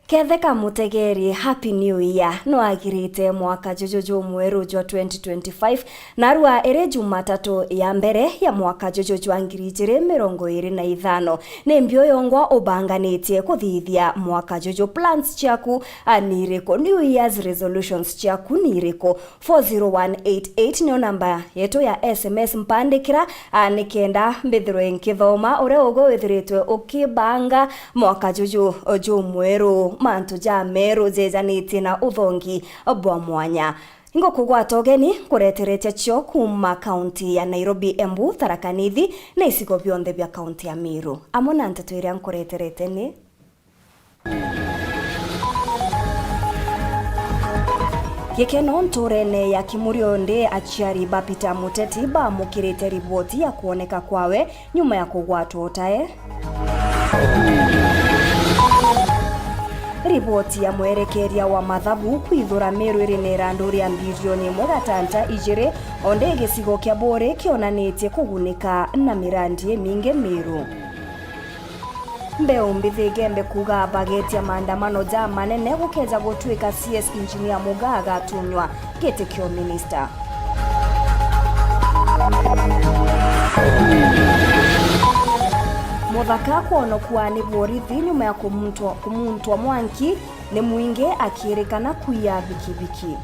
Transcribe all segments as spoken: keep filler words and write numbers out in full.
Ketheka mutegeri, Happy New Year. Nwagirite mwaka juju jumweru jwa twenty twenty-five, narua iri Jumatatu ya mbere ya mwaka juju jwa ngiri ijiri mirongo iri na ithano. Ni mbi yongwa ubanganitie kuthithia mwaka juju? Plans ciaku, a, ni iriku? New Year's resolutions ciaku ni iriku? Four zero one eight eight niyo namba yetu ya S M S mpandikira, a, nikenda mbithirwe nkithoma uria ugo withiritwe ukibanga mwaka juju jumweru, mantu ja meru jejanitie na uthongi bwa mwanya. Ngukugwata ugeni nkureterete cio kuuma kaunti ya Nairobi, Embu, Tharaka Nithi na icigo bionthe bia kaunti ya Meru. Amwe na nteto iria nkureterete ni: Gikeno nturene ya Kimuriundi, aciari ba Peter Muteti bamukirite riboti ya kwoneka kwawe nyuma ya kugwatwa utae. Riboti ya mwerekeria wa mathabu kwithura Meru iri na irandu ria mbirioni imwe gatanta ijiri, onde gicigo kia Buuri kionanitie kugunika na mirandi imingi Meru. Mbeu mbithi Igembe kuuga bagetia maandamano ja manene gukeja gutuika C S Engineer Mugaa agatunywa giti kio minista. Muthaka kwonokua ni borithi nyuma ya kumuntwa, kumuntwa mwanki ni mwingi akirikana kwiya bikibiki.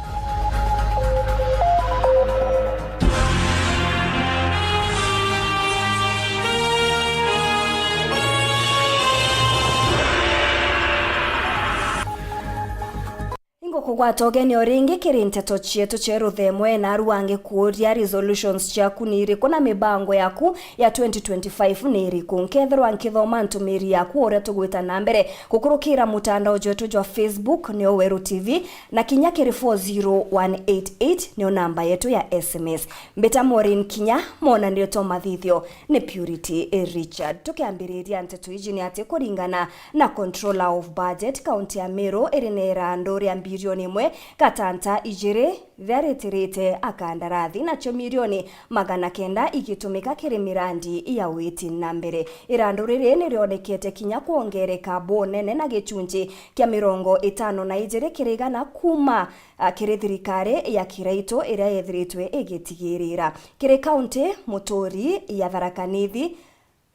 Ingukugwata ugeni o ringi kiri nteto cietu cia ruthemwe, naru angikuuria resolutions ciaku ni iriku na mibango yaku ya twenty twenty-five ni iriku? Nkethirwa nkithoma ntumiri yaku uria tugwita na mbere gukurukira mutandao jwetu jwa Facebook, nio Weru T V, na kinya kiri four zero one eight eight, nio namba yetu ya S M S. Mbita Maureen Kinya, mwonanio twa mathithio ni Purity Richard. Tukiambiriria nteto iji ni ati, kuringana na Controller of Budget, kaunti ya Meru iri na irandu ria mbirioni imwe gatanta ijiri riria ritirite akandarathi, nacio milioni magana kenda igitumika kiri mirandi ya witi na mbere. Irandu riri ni rionekete kinya kwongereka bunene na gicunji kia mirongo itano na ijiri kiri igana kuuma, a, kiri thirikari ya Kiraitu iria yethiritwe igitigirira. Kiri kaunti muturi ya Tharaka Nithi,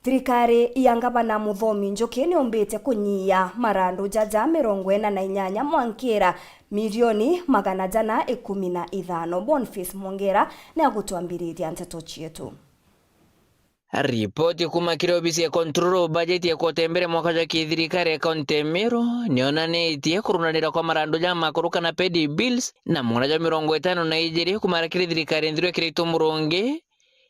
thirikari ya Ngavana Muthomi Njuki niumbite kunyia marandu jaja mirongo ina na inyanya mwankira milioni magana jana ikumi na ithano. Boniface Mwongera ni agutwambiriria nteto cietu. Ripoti kuuma kiri obisi ya Controller of Budget ya kotembere mwaka jwa kithirikari ya kaunti ya Meru nionanitie kurunanira kwa marandu ja makuru kana petty bills na mugana jwa mirongo itano na ijiri kuuma kiri thirikari nthiru ya Kiraitu Murungi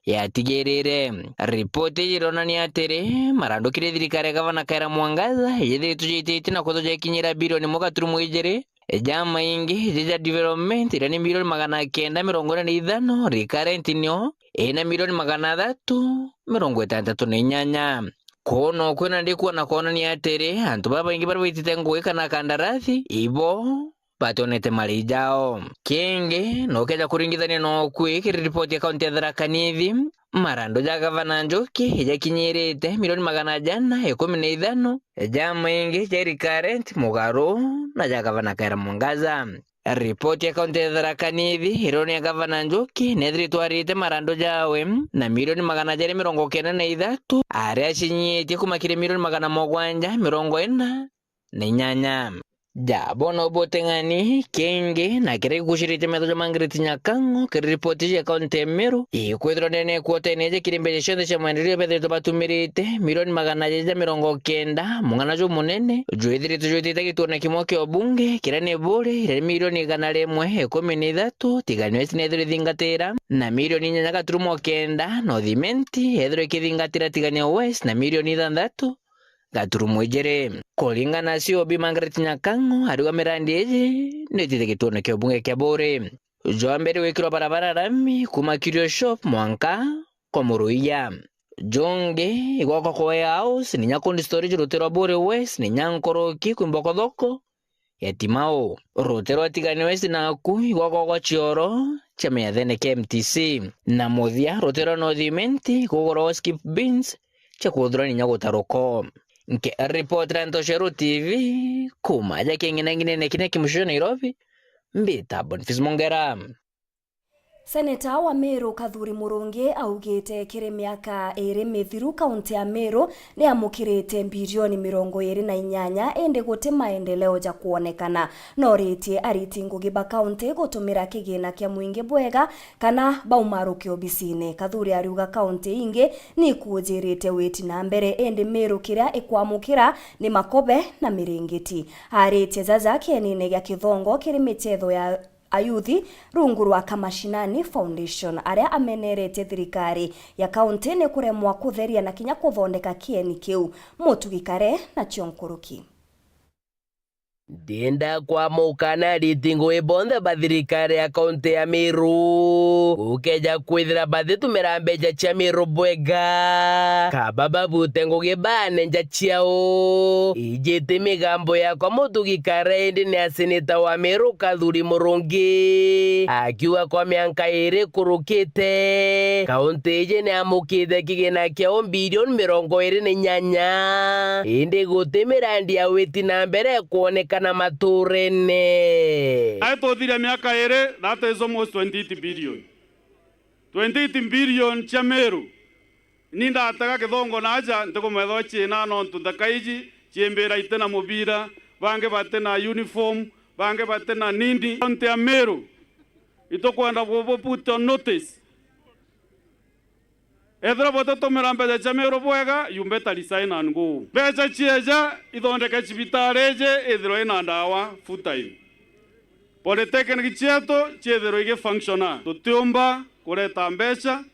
yatigirire. Ripoti iji ironania atiri, marandu kiri thirikari ya Gavana Kawira Mwangaza ijithiritwe jaititie na kwithwa jaikinyira bilioni imwe gaturumo ijiri, jamaingi ja development iria ni milioni magana kenda mirongo ina na ithano, recurrent nio ina milioni magana athatu mirongo itantatu na inyanya. Kuu no kwina ndikwona kwonania atiri, antu babaingi baria baitite ngugi kana kandarathi, ibo bationete marei jao. Kingi, no keja kuringithania na ukui kiri ripoti ya kaunti ya Tharaka Nithi, marandu ja Gavana Njuki ijakinyirite milioni magana jana ikumi na ithano, jamaingi ja recurrent mugaru na ja Gavana Kawira Mwangaza. Ripoti ya kaunti ya Tharaka Nithi ironia Gavana Njuki neethiritwe arite marandu jawe na milioni magana jeri mirongo kenda na ithatu, aria acinyitie kuuma kiri milioni magana mugwanja mirongo ina na inyanya. Ja bona ubuteng'ani kingi na kiria gikuciritie metho ja Margaret Nyakang'o kiri ripoti iji ya kaunti ya Meru, ikwithirwa nene kuotene iji kiri mbeca cionthe cia maendeleo bethiritwe batumirite, milioni magana jaja mirongo kenda, mung'ana jumunene jwithiritwe jwitite gituone kimwe kia ubunge kiria ni Buuri, iria ni milioni igana rimwe ikumi na ithatu, Tigania West nethirwe ithingatira, na milioni inyanya gaturumo kenda, North Imenti yethirwe ikithingatira Tigania West na milioni ithanthatu gaturumo ijiri. Kuringana na C O B Margaret Nyakang'o, ariuga mirandi iji niitite gituone kia ubunge kia Buuri. Jwa mbere gwikirwa barabara rami kuuma Curio Shop mwanka kwa Muruia. Jungi igwakwa kwa Warehouse, ninya cold storage ruti rwa Buuri West, ninya nkuruki kwi Mbokothoko ya Timau. Ruti rwa Tigania West naku igwakwa gwa cioro cia miathene kia M T C. Na muthia, ruti rwa North Imenti kugurwa skip bins cia kuthura ninya gutaruko. Nkiripotera Ntoshero T V, kuuma aja king'inang'inene kinya kimucio Nairobi, mbita Boniface Mongera. Seneta wa Meru Kathuri Murungi augite kiri miaka iri mithiru, kaunti ya Meru niamukirite mbirioni mirongo iri na inyanya, indi guti maendeleo ja kwonekana. Noritie ariti ngugi ba kaunti gutumira kigina kia mwingi bwega kana baumaruke obisine. Kathuri ariuga kaunti ingi ni ikuujirite witi na mbere, indi Meru kiria ikwamukira ni makobe na miringiti. Aritie jaja kienine gia kithongo kiri michetho ya ayuthi rungu rwa Kamashinani Foundation, aria ameneretie thirikari ya kaunti ni kuremwa kutheria na kinya kuthondeka kieni kiu. Mutugi Kare nacio nkuruki. Ndienda kwamuka na ariti ngugi bonthe ba thirikari ya kaunti ya Meru gukeja kwithira batitumira mbeca cia Meru bwega, kaba babute ngugi baane nja ciao. Iji ti migambo yakwa Mutugi Kare, indi ni ya seneta wa Meru Kathuri Murungi, akiuga kwa mianka iri ikurukite, kaunti iji ni yamukite kigina kiao mbirioni mirongo iri na inyanya, indi guti mirandi ya witi na mbere ikwonekana maturene. Ai tuthiria miaka iri, that is almost twenty-eight billion. Twenty-eight billion cia Meru. Ni ndatega kithongo na aja, ntikumethwa ciina nontu nthaka iji ciimbira iti na mubira, bangi bati na uniform, bangi bati na nini. Kaunti ya Meru, itukwenda kubu put on notice. Ethira butitumira mbeca cia Meru bwega, you better resign and go. Mbeca cieja, ithondeke cibitari iji, ithirwe ina ndawa full time. Polytechnic cietu ciithirwe igifunctiona. Tutiumba kureta mbeca,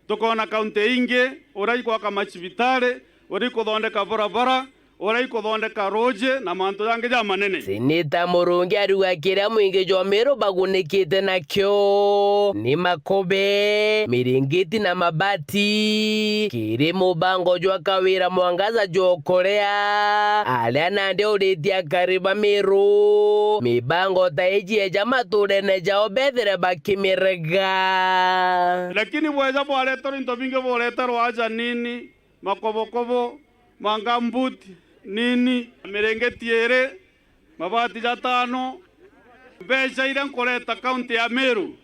tukoona kaunti ingi, uria ikwaka macibitari, uria ikuthondeka barabara, uria ikuthondeka ruuji na mantu jangi jamanene. Seneta Murungi ariuga kiria mwingi jwa Meru bagunikite nakio ni makobe, miringiti na mabati. Kiri mubango jwa Kawira Mwangaza jwa ukorea, aria nandi auritie akari ba Meru, mibango ta iji eja maturene jao bethire bakimirega. Lakini bweja bwareterwa into bingi, bureterwa aja nini, makobokobo, mangambuti, nini, miringiti iri, mabati jatano, mbeca iria nkureta kaunti ya Meru,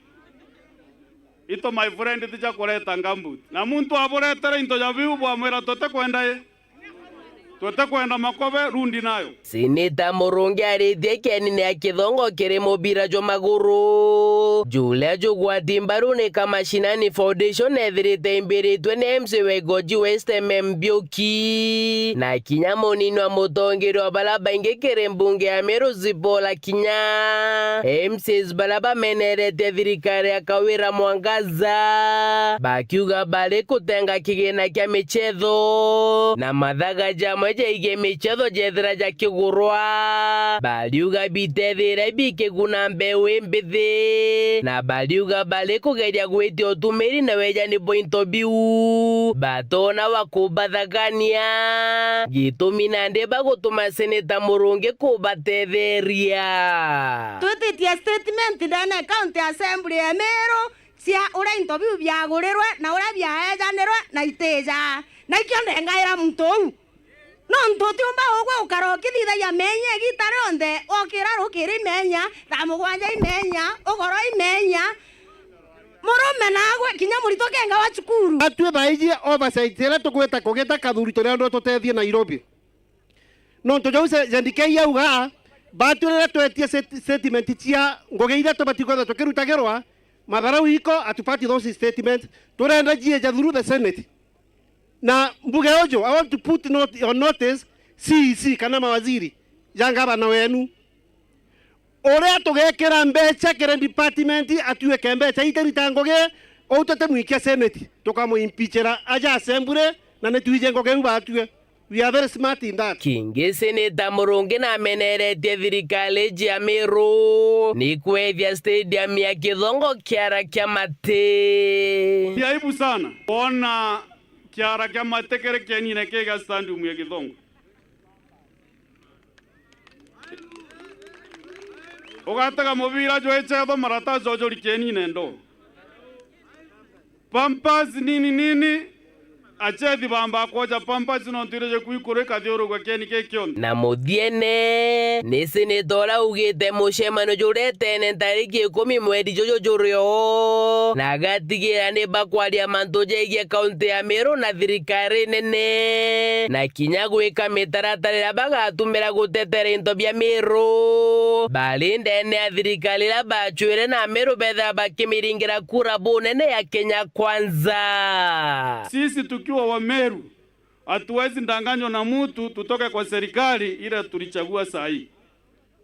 ito my friend, ti cia kureta ngambuti. Na muntu aburetera into ja biu, bwamwira, tutikwenda i, tutikwenda makobe, rundi nayo. Seneta Murungi aritie kienine ya kithongo kiri mubira jwa maguru, juria jugwati mbaru ni Kamashinani Foundation ethirite imbiritwe ni M C wa Igoji West M M Mbiuki, na kinya munini wa mutongeria wa baria baingi kiri mbunge ya Meru Zipporah Kinya. M C As baria bameneretie thirikari ya Kawira Mwangaza, bakiuga bari kutenga kigina kia michetho na mathaga jamwe jaigie michetho jethira jakigurwa, bariuga bitethire bikiguna mbeu imbithi, na bariuga bari kugeria gwitia utumiri na wejani bwa into biu batona wa kubathagania. Gitumi nandi bagutuma Seneta Murungi kubatetheria. Twititie statement ndene County Assembly ya Meru cia uria into biu biagurirwe na uria biaejanirwe na itija. Na ikio ndengaira muntu uu. Nontu utiumba ugwe ukara ukithithagia meenya igiita rionthe, wokira rukiri meenya, thaa mugwanja i meenya, ugoro i meenya. Murume naagwe, kinya murito kenga wa cukuru. Atwi baiji oversight iria tugwita kugita Kathuri turiandwa tutethie Nairobi. Nontu jau se-, J D K yauga, batwi riria twetie set-, statement cia ngugi iria tubati kwethirwa tukirutagirwa, matharau iko, atupati those statements, turenda jieja through the Senate. Na mbuge uju, I want to put not-, on notice C E C kana mawaziri ja ngavana wenu. Uria tugekira mbeca kiri department atuike mbeca itirita ngugi, uu tutimwikia Senate, tukamuimpeachira aja assembly, na nitwije ngugi iu batue. We are very smart in that. Kingi Seneta Murungi nameneretie thirikari iji ya Meru ni kwethia stadium ya Kithongo kiara kia mati. Ni aibu sana kuona kiara kia mati kiri kienine kiga stadium ya Kithongo. Ugatega mubira jwi chetho, marataci ujuri kienine ndo. Pampers nini nini, Achethi bamba kwoja pampers nontu irio jikui kuru ikathiurugua kieni kii kionthe. Na muthiene, ni seneta uria ugite mucemanio juretene ntariki ikumi mweri juju jurio, na agatigira ni bakwaria mantu jegie kaunti ya Meru na thirikari nene, na kinya gwika mitaratara iria bagatumira gutetera into bia Meru bari ndene ya thirikari iria bacwire na Meru bethira bakimiringira kura bunene ya Kenya Kwanza. Sisi tukiwa Wameru, hatuwezi danganywa na mtu tutoke kwa serikali ile tulichagua saa hii.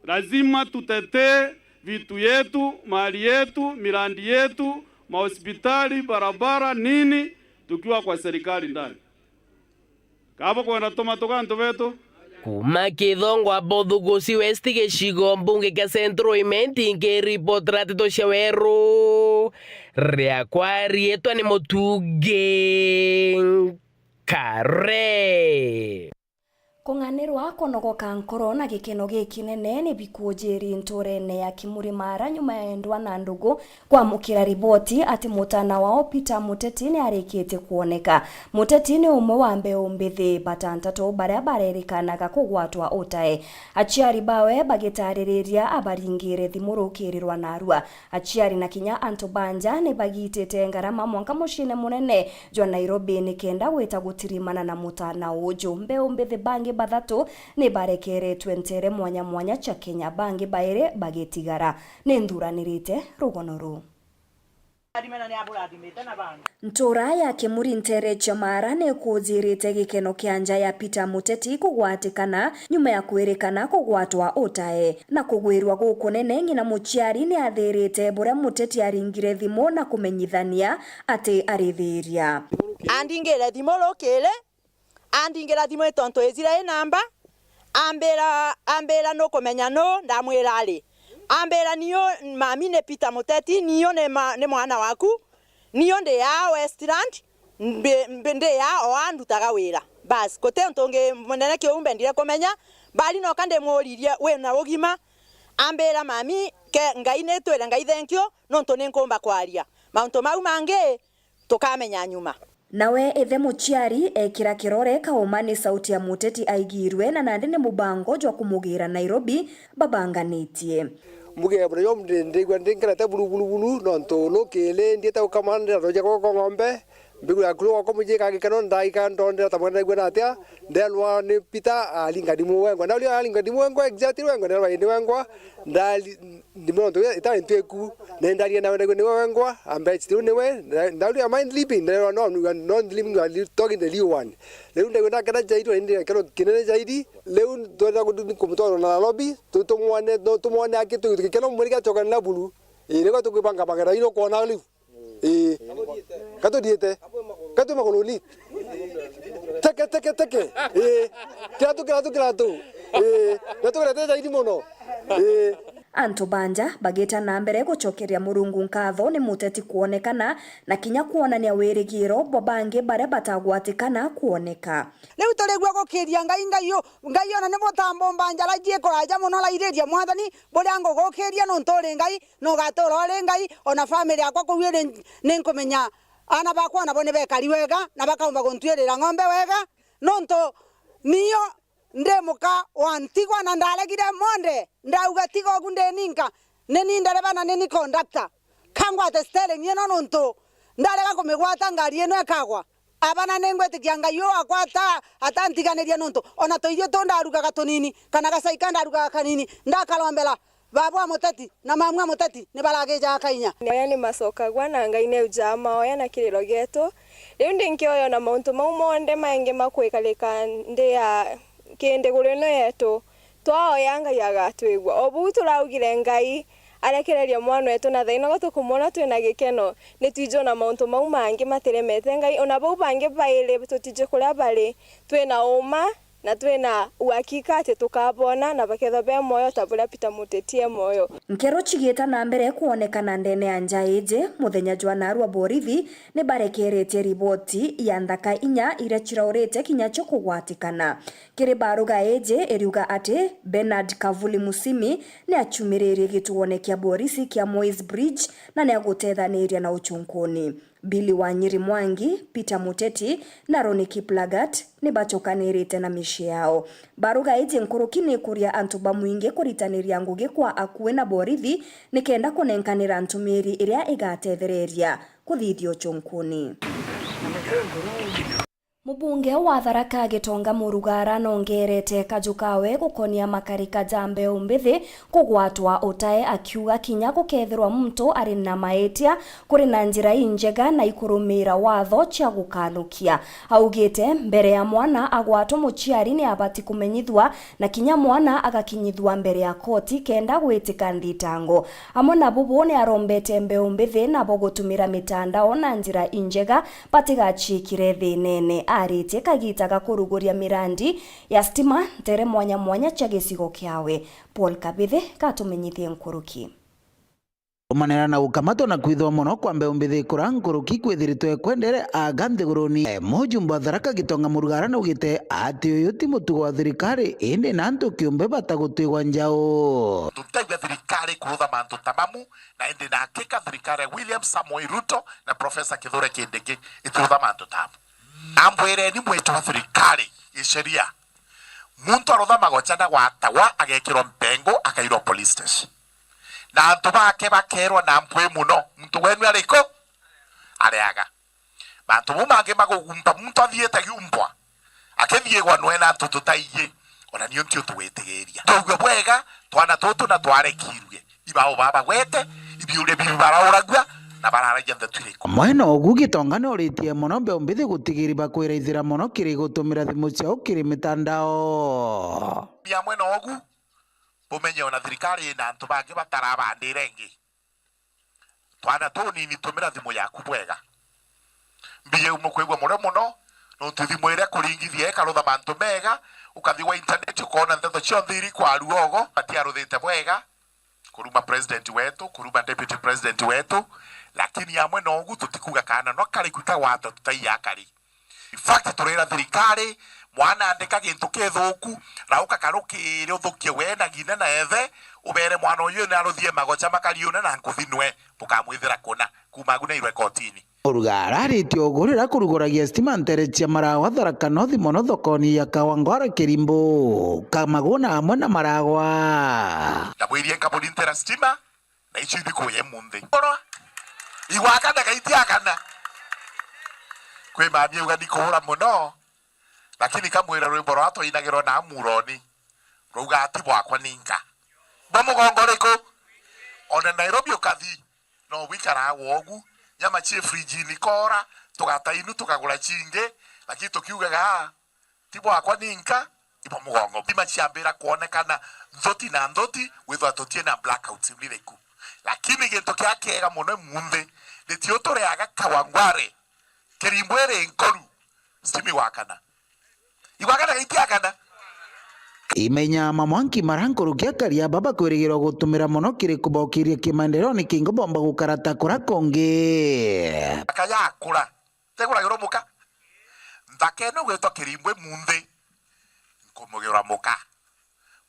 Lazima tutetee vitu yetu, mali yetu, mirandi yetu, mahospitali, barabara, nini, tukiwa kwa serikali ndani. Kaba kwenda tuma tuga antu betu. Kuma Kithongwa Bothugusi West gicigo mbunge kia Central Imenti, nkiripotera nteto cia weru, riakwa riitwa ni Mutungi Kare. Kung'anirwa, kunogoka nkoro na gikeno gikinene ni bikujiri nturene ya Kimuri Mara nyuma ya endwa na ndugu kwamukira riboti ati mutana wao Peter Muteti ni arikitie kwoneka. Muteti ni umwe wa mbeu mbithi batantatu baria barerikanaga kugwatwa utae. Aciari bawe bagitaririria abaringire thimu rukirirwa narua. Aciari na kinya antu ba nja ni bagitite ngarama mwanka muciine munene jwa Nairobi nikenda gwita gutirimana na mutana uju. Mbeu mbithi bangi bathatu ni barekeretwe nteere mwanya mwanya cia Kenya, bangi bairi bagitigara. Ni nthuranirite rugono ruu. Ntuura ya Kimuri nteere cia Mara ni ikujirite gikeno kia nja ya Peter Muteti kugwatikana nyuma ya kwirikana kugwatwa utae. Na kugwirua gukunene, ng'ina muciari ni athirite buria Muteti aringire thimu na kumenyithania ati arithiria. Andingire thimu rukiri, andingira thimu tontu ijira i namba, ambira, ambira, "Nukumenya nu?" Ndamwira ari. Ambira, "Niu mami ni Peter Muteti, niu ni ma-, ni mwana waku, niu ndi aa Westland, mbi-, mbi-, ndi aa o aa ndutaga wira." Bas, guti untu ungi munene kiu mbendire kumenya, mbari noka ndimuririe, "Wina ugima?" Ambira, "Mami, ke Ngai nitwire Ngai thank you, nontu ninkumba kwaria. Mauntu mau mangi tukamenya nyuma." Nawe ithe muciari ekira kirore kauma ni sauti ya Muteti aigirwe, na nandi ni mubango jwa kumugira Nairobi babanganitie. Mbuge bure yo ndi-, ndigua ndi nkerete buru, buru, buru, nontu rukiri ndiete gukama ndiraroja gwakwa ng'ombe, mbigura kuru gwakwa muji ka gikeno, ndaika ndondera ta mwana ndaigua natia, nderwa ni Peter aringa ndimu wengwa. Na uria aringa ndimu wengwa, exactly wengwa, nderwa indi wengwa, ndari, ndimu nontu itari ntwiku, na ndaria nawe ndaigua niwe wengwa, ambia, "Still niwe," na, na uria mind sleeping, nderwa, "No, no, no sleeping, you are talking the real one." Riu ndaigua ndakena zaidi, na indi gikeno kinene zaidi, riu twenda kumutwara na Nairobi, tu-, tumwone, no, tumwone aki tu-, gikeno mwiri giacoka na buru. Ii, niguo tukwibanga bagera ino kwona riu. Ii. Katuthiite. Katu maguruni. Teke, teke, teke. Ii. Kiratu, kiratu, kiratu. Ii. Natugerete zaidi mono. Ii. Antu ba nja bagita na mbere gucokeria Murungu nkatho ni Muteti kwonekana na kinya kwonania wirigiro bwa bangi baria batagwatikana kwoneka. Riu turigua gukiria Ngai, Ngai u, Ngai ona ni mutambo mba njara cie kuraja mono, rairiria Mwathani, buria ngugukiria nontu uri Ngai, na ugatuura uri Ngai, ona family yakwa kuu iri ninkumenya aana bakwa nabo ni bekari wega, na bakaumba guntwirira ng'ombe wega, nontu niyo ndi muka wa ntigwa na ndaregire monde, ndauga, "Tiga ugu ndi ninka, ni ni ndereba na ni ni conductor, ka ngwate steering ino nontu ndarega kumigwata ngari ino ikagwa." Abana ningwitikia Ngai uu wakwa ata-, atantiganiria nontu ona tuirio tu ndarugaga tunini, kana gacai ka ndarugaga kanini, ndakarombera, baba wa Muteti na mamu wa Muteti ni baragijaga kainya. Maoya ni macokagwa, na Ngai ni aujaga maoya na kiriro gietu. Riu ndi nkioya ona mauntu mau monthe maingi makwikarika nthi ya ki nthiguru ino yetu, twaoya Ngai agatwigua. O buu turaugire Ngai arekererie mwana wetu, na thaino ga tukumwona twina gikeno, ni twiji ona mauntu mau mangi matiremete Ngai. Ona bau bangi bairi tutiji kuria bari, twina uma na twina uhakika ati tukabona na bakethwa be mwoyo ta buria Peter Muteti e mwoyo. Nkero cigita na mbere kwonekana ndene ya nja iji, muthenya jwa narua borithi ni barekeretie riboti ya nthaka inya iria ciraurite kinya cio kugwatikana. Kiri baruga iji iriuga ati Bernard Kavuli Musimi ni acumiririe gituone kia borisi kia Moi's Bridge na ni agutethaniria na ucunkuni. Billy Wanyiri Mwangi, Peter Muteti na Ronnie Kiplagat ni bacokanirite na micii yao. Barugaiji nkuruki ni kuria antu ba mwingi kuritaniria ngugi kwa akui na borithi nikenda kunenkanira ntumiri iria igatethereria kuthithia ucunkuni. Mubunge wa Tharaka Gitonga Murugara nongerete kaju kawe gukonia makarika ja mbeu mbithi kugwatwa utae, akiuga kinya gukethirwa muntu ari na maitia, kuri na njira injega na ikurumira watho cia gukanukia. Augite mbere ya mwana agwatwa, muciari ni abati kumenyithua na kinya mwana agakinyithua mbere ya koti kenda gwitika nthitango. Amwe na bubu ni arombete mbeu mbithi nabo gutumira mitandao na njira injega batigaciikire thiinene. Aritie kagita ga kuruguria mirandi ya stima ntere mwanya mwanya cia gicigo kiawe. Paul Kabithi gatumenyithie nkuruki. Kumanira na gukamatwa na kwithwa mono kwa mbeu mbithi kura nkuruki kwithiritwe kwendere aga nthiguruni. Mujumbe wa Tharaka Gitonga Murugara naugite ati uyu ti mutugo wa thirikari, indi na antu kiumbe batagutwigwa njau. Tutaigua thirikari kuruthama antu tamamu, na indi na hakika thirikari ya William Samoei Ruto na Professor Kithure Kindiki itiruthama antu tamamu. Ambwireni mwiti wa thirikari isheria. Muntu aruthamaga ucha na gwatagwa, agekirwa mpengo, akairwa police station. Na antu bake bakerwa na mpwi muno, muntu wenu ari ku? Areaga. Mantu bau mangi magugumba, muntu athiite giumbwa, akithiigwa nwe na antu tutaiji, ona niu ntio tugwitigiria. Twaugue bwega, twana tutu na twarekirue. Ibao babagwete, ibiuria biu barauragua, na bararagia ndeto iriku? Mwena ugu Gitonga ni uritie mono mbeu mbithi gutigiri bakwiraithira mono kiri gutumira thimu ciao kiri mitandao. Ni amwe na ugu, bumenye ona thirikari ina antu bangi batarabandira ingi. Twana tunini, tumira thimu yaku bwega. Mbiye umu kwigua murio muno, nontu thimu iria kuringithia ikarutha mantu mega, ukathi gwa internet ukoona nteto cionthe iri kwarua ugo, batiaruthite bwega. Kuruma president wetu, kuruma deputy president wetu, lakini amwe na ugu tutikuga kana no kari kwika gwata tutaiya kari. In fact, turira thirikari, mwana andika gintu kithuku, rauka karukiri uthukie we na ng'ina na ethe, ubere mwana uyu ni aruthie magocha makariuna na nkuthinwe, bukamwithira kuna, kuma agu nairwe kotini. Murugara aritie ugu riria kuruguragia stima ntere cia Maragwa Tharaka North mono thokoni ya Kawangware Kirimbu, Kamaguna amwe na Maragwa. Ndamwirie nkaburi ntera stima, na icio ithiku ya imunthi. Korwa igwakana gaiti akana. Kwi mami auga ndikuura muno, lakini kamwira rwimbo rwa twainagirwa na Amuroni, rwauga ati bwakwa ninka. Bwa mugongo riku? Ona Nairobi ukathi, no gwikara gwogu, nyama cie fridge-ini ikora, tugata inu tukagura cingi, lakini tukiugaga, "Ti bwakwa ninka, ibo mugongo." Thima ciambira kwonekana nthoti na nthoti, withwa tutie na blackouts niriku. Lakini gintu kia kiega muno munthi, ni tiu tureaga Kawangware, Kirimbu iri nkoru, stima igwakana. Igwakana gaiti akana. Imenya mamwanki mara nkuruki akari aba bakwirigirwa gutumira mono kiri kubokiria kimaendeleo ni kingo bomba gukara ta kura kungi. Akaya akura. Teguragirwa muka. Nthaka ino gwitwa Kirimbu imunthi, nkumugirwa muka.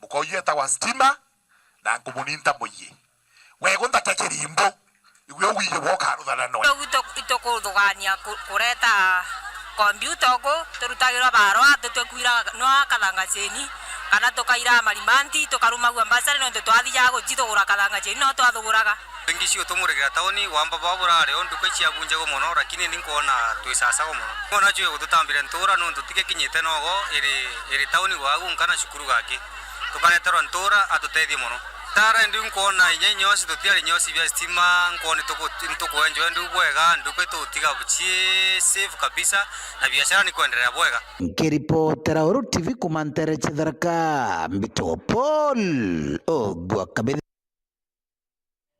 Muka uyu etagwa Stima, na nkumuninta muiyi. Wegu nthake Kirimbu, igwe ugu iji bwoka ruthana noe. Ugu itu-, itukuthugania ku-, kureta kombiuta uku, turutagirwa barua, tutwe kwira nwa kathanga ceni, kana tukaira marimanti, tukarumagua mbasari, nontu twathiaga gucithugura kathanga ceni, no twathuguraga. Ingi cio tumurigira tauni, wamba bwa burare o nduka iciabu njegu mono, lakini ni nkwona twi sasago mono. Nkwona cio gututambire ntura nontu tigekinyite nogo iri, iri tauni gwagu nkana cukuru gaki. Tukareterwa ntura atutethie mono. Tara ndi nkwona inya inyosi tutiari nyosi bia stima, nkwoni tuku-, ntukwenjwa ndi bwega, nduka itutiga bucii safe kabisa, na biashara ni kwendelea bwega. Nkiripotera Uru T V kuma ntere cia Tharaka, mbitagwa Paul Ogwa Kabithi.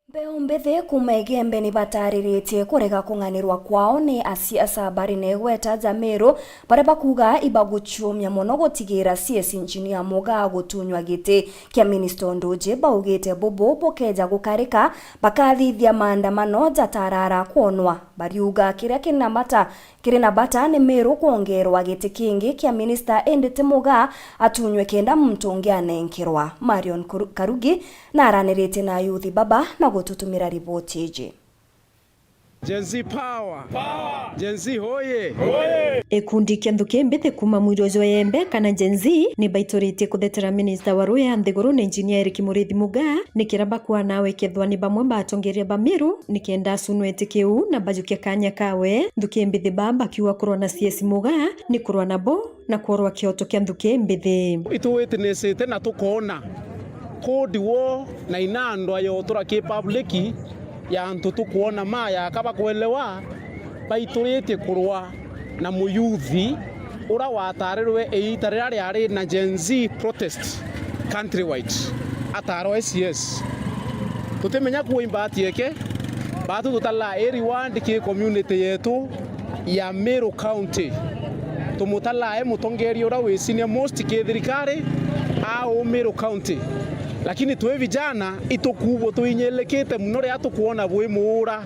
Mbeu mbithi kuuma Igembe ni batariritie kurega kung'anirwa kwao ni asiasa bari na igweta ja Meru, baria bakuuga ibaguciumia mono gutigira C S Engineer Mugaa gutunywa giti kia minista o nduji. Baugite bubu bukeja gukarika, bakathithia maandamano jatarara kwonwa. Bariuga kiria kina bata Kiri na bata ni Meru kwongerwa giti kingi kia minista, indi ti Mugaa atunywe kenda muntu ungi anenkerwa. Marion Kuru-, Karugi naraniritie na ayuthi baba na gututumira riboti iji. Gen Z power. Power. Gen Z hoye. Hoye. Gikundi kia nthuki mbithi kuuma mwiri jwa Yembe kana Gen Z ni baituritie kuthetera minista wa ruya nthiguru na injinia Eric Muriithi Mugaa, ni kiria bakwana nawe kethwa ni bamwe ba atongeria ba Meru, ni kenda acunwe iti kiu na bajukia kanya kawe. Nthuki mbithi baa bakiuga kurwa na C S Mugaa ni kurwa nabo na kworwa kioto kia nthuki mbithi. Itu witnessite na tukoona Cold War na inandwa yotura ki public ya antu tukwona maya kaba kwelewa baituritie kurwa na muyuthi ura watarirwe iita riria riari na Gen Z protest countrywide, atarwa C S. Tutimenya kuo imbati eke, batu tutalaa i reward ki community yetu ya Meru County. Tumutalaa e mutongeria uria wi senior most ki thirikari au Meru County. Lakini twi vijana, itukubo twinyilikite muno riria tukwona bwi muura.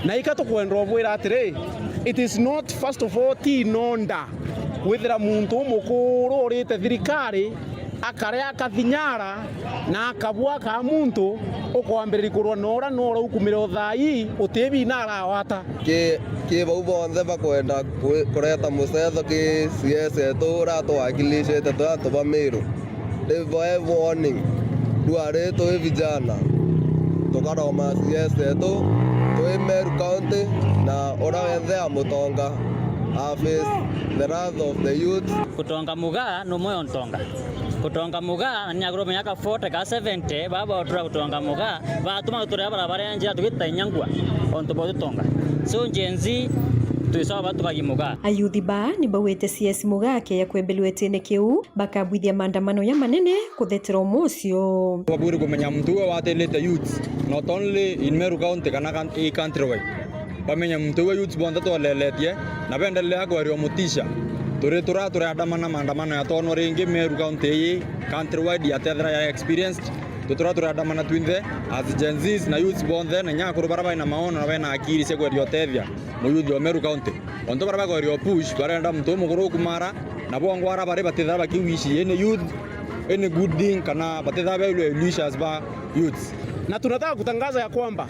Na ika tukwenda ubwira atiri, it is not, first of all, ti inonda kwithira muntu umukuru urite thirikari akaria akathinyara na akabua ka muntu ukwambiriria kurwa na uria no uraukumire o thaa ii utibi na arawata. Ki, ki bau bonthe bakwenda kwi-, kureta mucetho ki C S etu uria atwakilishite twi antu ba Miru. Ni bae warning, ndwari twi vijana, tukaroma C S etu twi Meru County, na uria wenthe amutonga a face the wrath of the youth. Kutonga Mugaa ni umwe o ntonga. Kutonga Mugaa, na ni akurwa miaka forty ka seventy, baba otura kutonga Mugaa, batuma turia barabara ya njira tugita inya ngua, ontu bwa tutonga. So Gen Z, twicoba tukagi Mugaa. Ayuthi baa ni baugite C S Mugaa akeya kwembelua itine kiu, bakabwithia maandamano ya manene kuthetera umwe ucio. Babwire kumenya muntu uwe watilite youth, not only in Meru County kana kan-, i countrywide. Bamenye muntu uwe youth bonthe twoleletie, na bendelea kwerio mutisha. Turi tura turiandamana maandamano ya tono ringi Meru County ii countrywide yatethira ya experienced. Twi tura turiandamana twinthe as Gen Zs na youths bonthe, na inya akuru baria baina maono na baina akiri cia kweria utethia muyuthi o Meru County. Ontu baria bakweria push, barenda muntu umukuru ukumara, na bongwa ara bari batithira bakiwishi any youth, any good thing, kana batithira bailwe illusions ba youths. Na tunataka kutangaza ya kwamba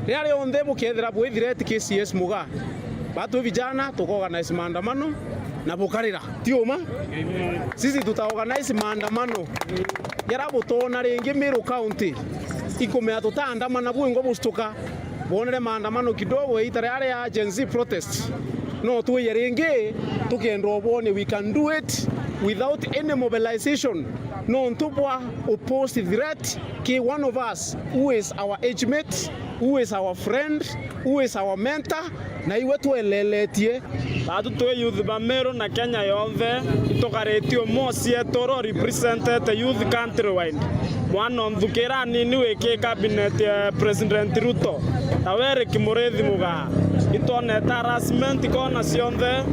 riria rionthe bukethira bwithireti ki C S Mugaa, batwi vijana tukaorganize maandamano na bukarira. Ti uma? Sisi tutaorganize maandamano jaria butona ringi Meru County. Ikumea tutaandamana bwingwa bustuka. Bonere maandamano kidogo iita riria ria Gen Z protest. No twiye ringi tukenda ubone we can do it without any mobilization. Nontu bwa upost threat ki one of us who is our age mate, who is our friend, who is our mentor, na iwe tweleletie. Batu twi youth ba Meru na Kenya yonthe, itukaritie umwe o cietu uria urepresentete youth countrywide. Mwana o nthuki iria nini wi ki cabinet ya President Ruto, tawe Eric Muriithi Mugaa. Itwonete harassment kona cionthe,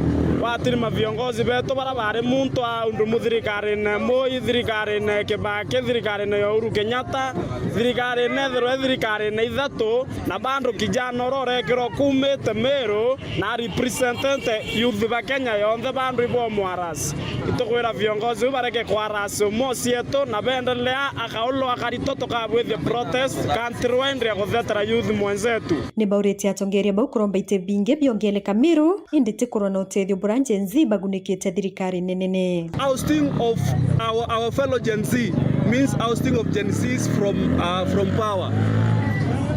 watiri maviongozi betu baria bari muntu a undu mu thirikarine Moi, thirikarine Kibaki, thirikarine ya Uhuru Kenyatta, thirikarine ethirwe thirikarine ithatu, na bado kijana uria urekirwa kumite Meru, na representete youth ba Kenya yonthe, bandu ibo mwaras. Itukwira viongozi u bareke kwaras umwe o cietu, na bendelea akaulu akarito tukabwithia protest countrywide ya kuthetera youth mwenzetu. Ni bauritie atongeria bau kuromba iti bingi biongeleka Meru, indi ti kurwa na utethio buria Gen Z bagunikite thirikari nene. Ousting of our, our fellow Gen Z means ousting of Gen Zs from, uh, from power.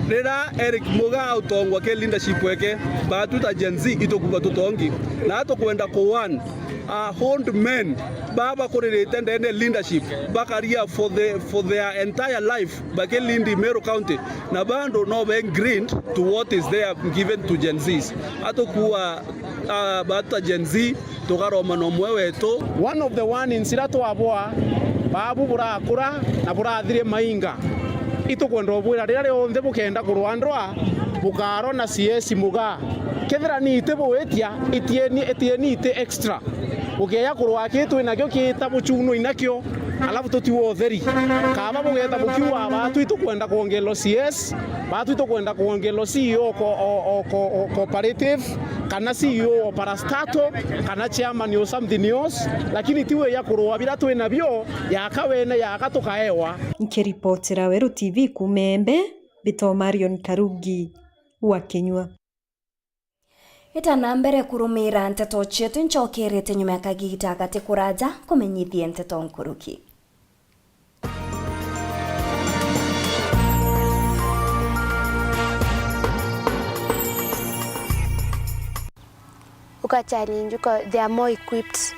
Riria Eric Mugaa utongwa ke leadership eke, batu ta Gen Z itukuba tutongi. Na tukwenda ku warn, uh, old men baba kuririte ndene leadership, bakaria for the, for their entire life, bakilindi Meru County. Na bado no be grind to what is there given to Gen Zs. Atukua, uh, batu ta Gen Z, tukaroma na umwe wetu. One of the warnings iria twabwa, babu burakura na burathire mainga. Itukwenda ubwira riria rionthe bukenda kurwa ndwa, bukarwa na C S Mugaa. Kethira ni iti bwitia, itieni, itieni iti extra. Ukeya kurwa ki twi nakio kiita buchunwa inakio, alafu tutiwe utheri. Kaba bugeta bukiuga, batu itukwenda kwongelwa C S, batu itukwenda kwongelwa C E O ko-, o-, o-, ko-, o-, cooperative, kana C E O o parastatal, kana chairman o something else, lakini ti we ya kurwa bira twi nabio, yaka wene, yaka tukaewa. Nkiripotera Weru T V kuuma Embe, mbitwa Marion Karugi. wa kinyua. Ita na mbere kurumira nteto cietu, ncokerete nyuma ya kagita gati kuraja kumenyithia nteto nkuruki. Uka challenge, uka, they are more equipped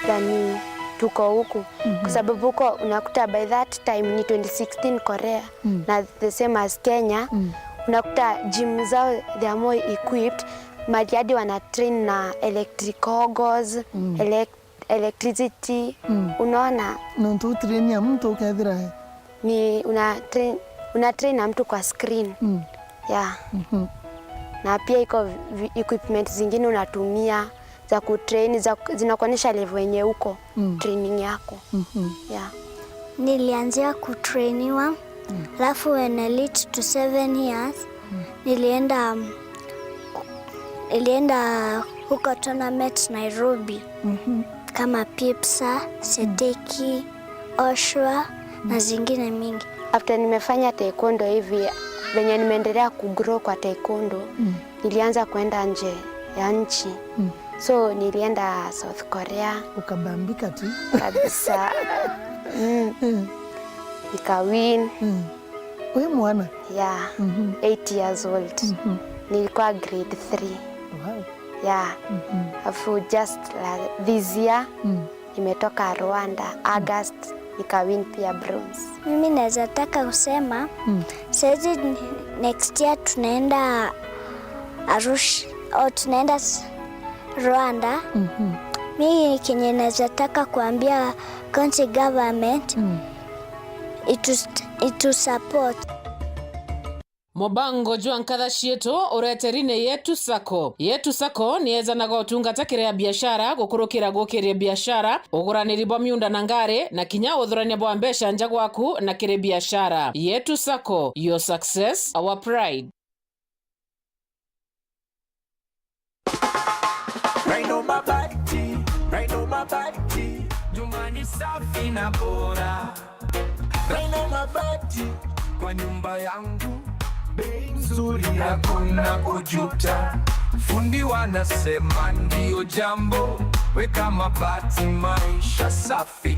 than tuko huku. Mhm. Kwa sababu huko unakuta by that time ni twenty sixteen Korea, mm, na the same as Kenya, mm, unakuta gym zao they are more equipped, mali hadi wana train na electric goggles, mm, elec-, electricity, mm, unaona? Nontu train ya mtu ukethira ni una train, una train na mtu kwa screen. Mm. Yeah. Mhm. Na pia iko vi-, equipment zingine unatumia za kutrain, za, zinakuonyesha level yenye uko, mm, training yako. Mhm. Yeah. Nilianzia kutrainiwa, mm, alafu when I reached to seven years, mm, nilienda, mm, nilienda huko tournament Nairobi, mhm, kama Pipsa, Seteki, Oshwa na zingine mingi. After nimefanya taekwondo hivi, venye nimeendelea kugrow kwa taekwondo, mm, nilianza kwenda nje ya nchi. Mm. So nilienda South Korea. Ukabambika tu. Kabisa. Mm. Mm. Nikawin. Mm. We mwana? Yeah. Mhm. Eight years old. Mhm. Nilikuwa grade three. Wow. Yeah. Mhm. Afu just la, this year, mm, nimetoka Rwanda, August, nikawin pia bronze. Mimi naweza taka kusema, mm, saizi ni-, next year tunaenda Arusha, au tunaenda s-, Rwanda. Mhm. Mi kenye naweza taka kuambia county government, mm, itu, itu support. Mubango jwa nkatha cietu ureteri ni Yetu Sacco. Yetu Sacco ni yejanaga utungata kiri a biashara, gukurukira gukiria biashara, uguraniri bwa miunda na ngari, na kinya uthurania bwa mbeca nja gwaku na kiri biashara. Yetu Sacco, your success, our pride. Rhino Mabati, Rhino Mabati, nyumba ni safi na bora. Rhino Mabati, kwa nyumba yangu, bei nzuri, hakuna kujuta. Fundi wanasema ndio jambo, weka mabati, maisha safi.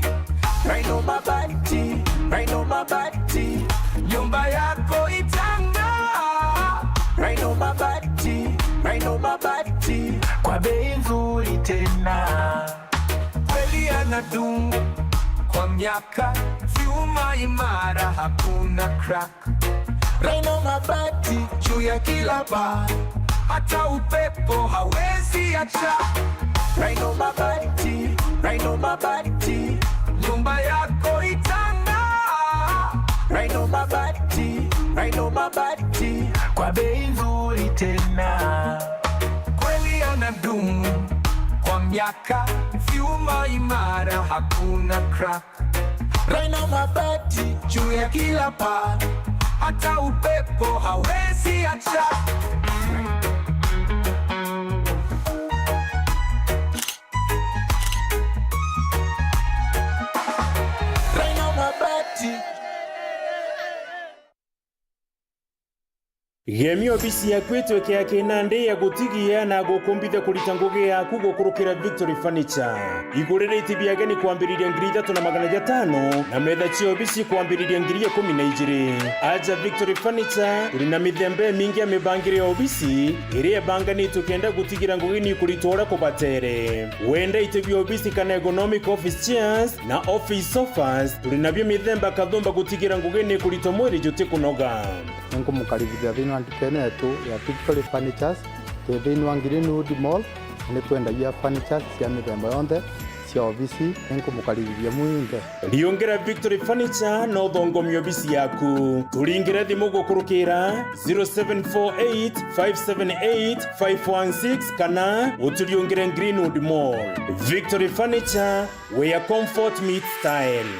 Rhino Mabati, Rhino Mabati, nyumba yako itang'aa. Rhino Mabati, Rhino Mabati, kwa bei nzuri tena. Kweli yanadumu kwa miaka, vyuma imara, hakuna crack. Rhino Mabati juu ya kila paa, hata upepo hawezi acha. Rhino Mabati, Rhino Mabati, nyumba yako itang'aa. Rhino Mabati, Rhino Mabati, kwa bei nzuri tena. Kweli yanadumu kwa miaka, vyuma imara, hakuna crack. Rhino Mabati juu ya kila paa, hata upepo hawezi acha. Rhino Mabati. Gemia obisi yaku itwike ya kinandi ya gutigia na gukumbithia kurita ngugi yaku gukurukira Victory Furniture. Igurira iti bia ageni kwambiriria ngiri ithatu na magana jatano na metha cia obisi kwambiriria ngiri ikumi na ijiri. Aja Victory Furniture, turi na mithemba imingi ya mibangire ya obisi iria ibanganitwe kenda gutigira ngugi ni ikuritwa uria kubatere. Wenda iti bia obisi kana ergonomic office chairs na office sofas, turi nabio mithemba kathumba gutigira ngugi ni ikuritwa mwiri jutikunoga. Ninkumukaribithia thiini wa ndukene yetu ya Victory Furnitures. Twi thiini wa Greenwood Mall, na nitwendagia furnitures cia mithemba yonthe cia obisi. Ninkumukaribithia mwinthe. Riungira Victory Furniture na uthongomie obisi yaku. Turingire thimu gukurukira zero seven four eight five seven eight five one six kana uturiungire Greenwood Mall. Victory Furniture, where comfort meets style.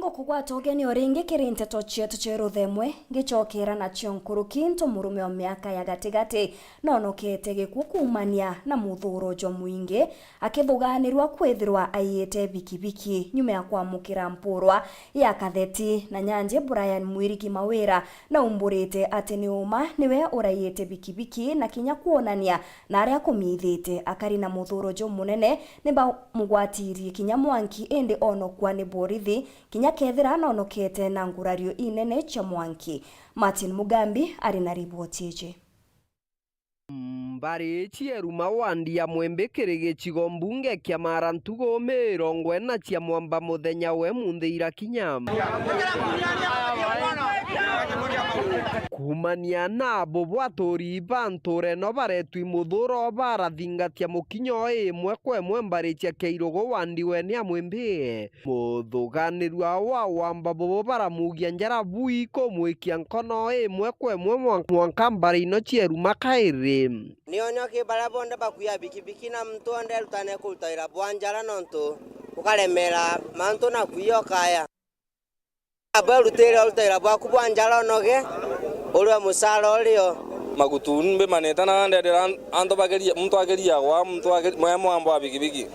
Gukugwata ugeni o ringi kiri nteto cietu cia ruthemwe, ngicokera nacio nkuruki ntu murume o miaka ya gatigati nonokete gikuu kuumania na muthuuro jumwingi, akithuganirua kwithirwa aiyite bikibiki nyuma ya kwamukira mpurwa ya katheti. Na nyanji Brian Mwirigi Mawira naumburite ati ni uma niwe uraiyite bikibiki na kinya kwonania na aria akumiithite. Akari na muthuuro jumunene ni bamugwatirie kinya mwanki, indi onokua ni borithi, kinya kethira nonokete na ngurario inene cia mwanki. Martin Mugambi ari na riboti iji. Mbari iji eruma wandi ya Mwimbi kiri gicigo mbunge kia Mara ntuku mirongo ina cia mwamba muthenya we munthi irakinya. Kuumania na abo bwaturi ba ntura ino baretwi muthuuro barathingatia mukinyo imwe kwa imwe mbari cia Kiairugu wandi weni ya Mwimbi. Muthuganirua wa wamba bobo baramugia njara bui kumwikia nkono imwe kwa imwe mwan-, mwanka mbari ino cieruma kairi. Ni onyo ki baria bonthe bakuia bikibiki na muntu onthe arutane kurutaira bwa njara nontu ukaremera mantu na kuia ukaya. Abo urutire urutaira bwaku bwa njara onoge, urue mucara urio. Magutu mbimanite na ndendera an-, antu bakeria, muntu akeriagwa, muntu ake-, mwe mwambo wa bikibiki.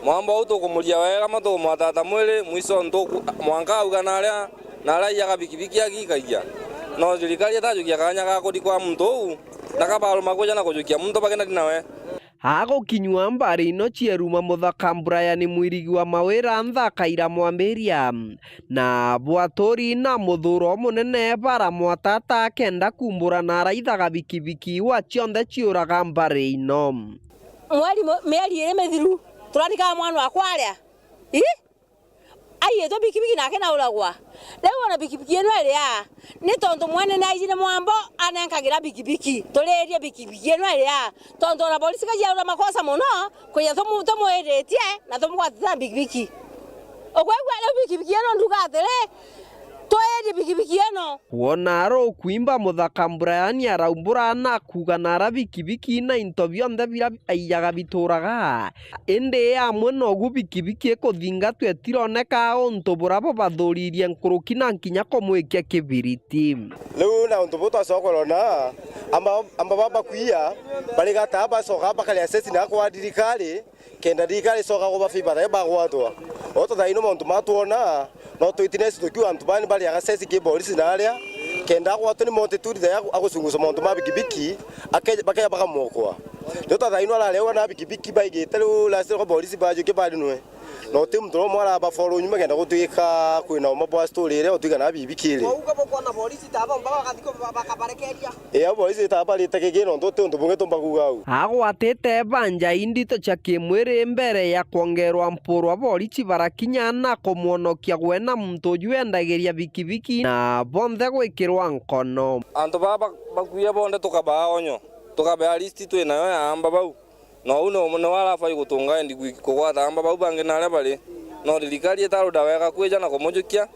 Mwambo uu tukumuria wega, ma tukumwatata mwiri, mwiso ntuku-, mwanka auga naria, naria aiyaga bikibiki agikagia. No thirikari itajukia kanya ga kurikwa muntu uu, na kabaruma kuja na kujukia muntu bakenari nawe. Agukinyua mbari ino cieruma muthaka Brian Mwirigi wa Mawira nthaka iramwambiria, na bwaturi na muthuuro munene baramwatata akenda kumbura na araithaga bikibiki wa cionthe ciuraga mbari ino. Mweri mu-, mieri iri mithiru, turarikaga mwana wakwa aria. Ii? Aiyitwe bikibiki nake nauragwa. Riu ona bikibiki ino iri aa, ni tontu mwene ni aijire mwambo anenkagira bikibiki. Turirie bikibiki ino iri aa, tontu ona borisi kajiaura makosa mono, kwija tumu-, tumwiritie na tumugwatite na bikibiki. Ukwigua riu bikibiki ino nduga atiri, twirie bikibiki ino. Kwona arukwimba muthaka Brian araumbura na kuuga nara bikibiki na into bionthe biria aiyaga bituraga. Indi amwe nogu bikibiki ikuthingatwa itironeka untu bura bubathuririe nkuruki na nkinya kumwikia kibiriti. Riu na untu buu twacoka kurona, amba, amba baba kuia, barigataa bacoka bakaria ceci na kwa thirikari, kenda thirikari icoka kuba favor thayo bagwatwa. O tuthaino mauntu matwona, no twitine citukiu antu bani bariaga ceci ki borisi na aria, kenda agwatwa ni motituri thayo agu-, agucunguca mauntu ma bikibiki, ake-, bakeja bakamwokwa. Riu tathaino ararewa na bikibiki baigite riu last kwa borisi bajuke barinwe. Na uti muntu umwe araba follow nyuma kenda gutwika kwina uma bwa story iria utwika na bikibiki iri. Wauga bukwona borisi ta bomba bagathi ku-, ba-, bakabarekeria. Ii, abo borisi ta barite kigi nontu uti untu bungi tumba kuuga au. Agwatite banja indito cia kimwiri mbere ya kwongerwa mpurwa borisi barakinya na kumwonokia gwe na muntu uju endagiria bikibiki na bonthe gwikirwa nkono. Antu baa ba-, bakuia bonthe tukabaa onyo, tukabea list twinayo ya amba bau. Na uu ni, ni warafai gutunga endi kwi-, kugwata amba bau bangi na aria bari. No thirikari itaruda wega kwija na kumujukia,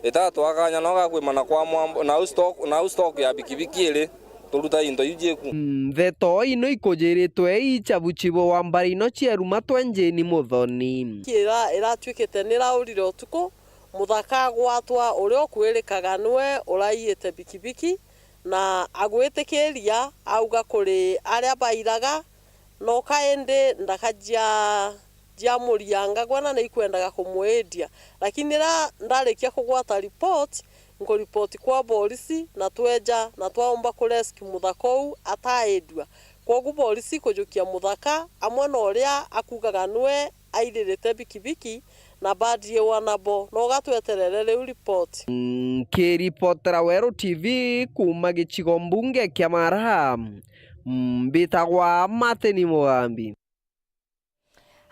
itatwa kanya no gakwimana kwa mwambo, na au stock, na au stock ya bikibiki iri, turuta into iu jieku. Ntheto ino ikujiritwe ii cha buchibo wa mbari ino cieruma twenjeni Muthoni. Ira-, iratuikite ni raurire utuku, muthaka agwatwa uria ukwirikaga niwe uraiite bikibiki, na agwitikiria auga kuri aria bairaga, no kaindi ndaka jia, jia murianga gwena ni ikwendaga kumwidia. Lakini riria ndarikia kugwata report, nkuripoti kwa borisi, na tweja na twaumba kurescue muthaka uu ataidua. Kwogu borisi kujukia muthaka amwe na uria akugaga niwe airirite bikibiki na badiiwa nabo. No gatweterere riu report. Nkiripotera Weru T V kuuma gicigo mbunge kia Mara, mbitagwa Martin Mugambi.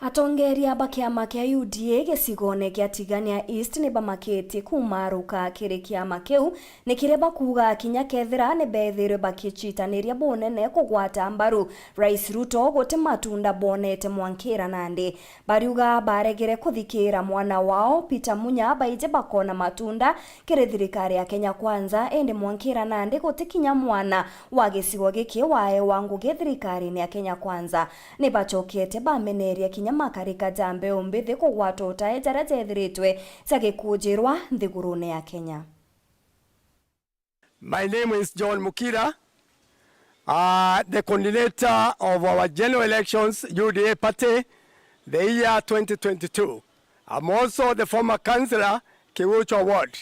Atongeria ba kiama kia U D A gicigone kia Tigania East ni bamakitie kumaruka kiri kiama kiu, ni kiria bakuuga kinya kethira ni beethirwe bakicitaniria bunene kugwata mbaru Rais Ruto, guti matunda bonete mwankira nandi. Bariuga baregere kuthikira mwana wao Peter Munya baije bakona matunda kiri thirikari ya Kenya Kwanza, indi mwankira nandi guti kinya mwana wa gicigo giki waewa ngugi thirikarine ya Kenya Kwanza. Ni bacokete bameneria kinya kinya makarika ja mbeu mbithi kugwata utae jaria jethiritwe jagikujirwa nthigurune ya Kenya. My name is John Mukira, uh, the coordinator of our general elections, U D A party, the year twenty twenty-two. I'm also the former councillor, Kiguchwa Ward.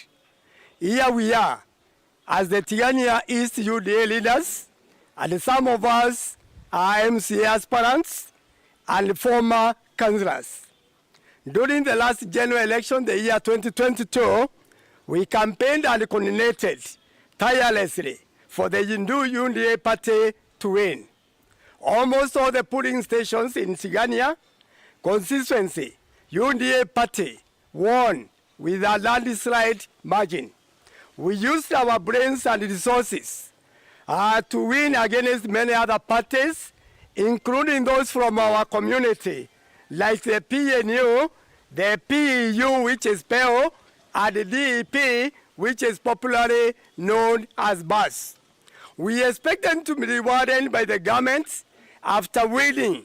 Here we are as the Tigania East U D A leaders, and some of us are M C A aspirants and former councillors. During the last general election, the year twenty twenty-two, we campaigned and coordinated tirelessly for the new U D A party to win. Almost all the polling stations in Tigania constituency, U D A party won with a landslide margin. We used our brains and resources, uh, to win against many other parties, including those from our community, like the P N U, the P E U, which is P E U, and the D E P, which is popularly known as Bus. We expect them to be rewarded by the government after winning,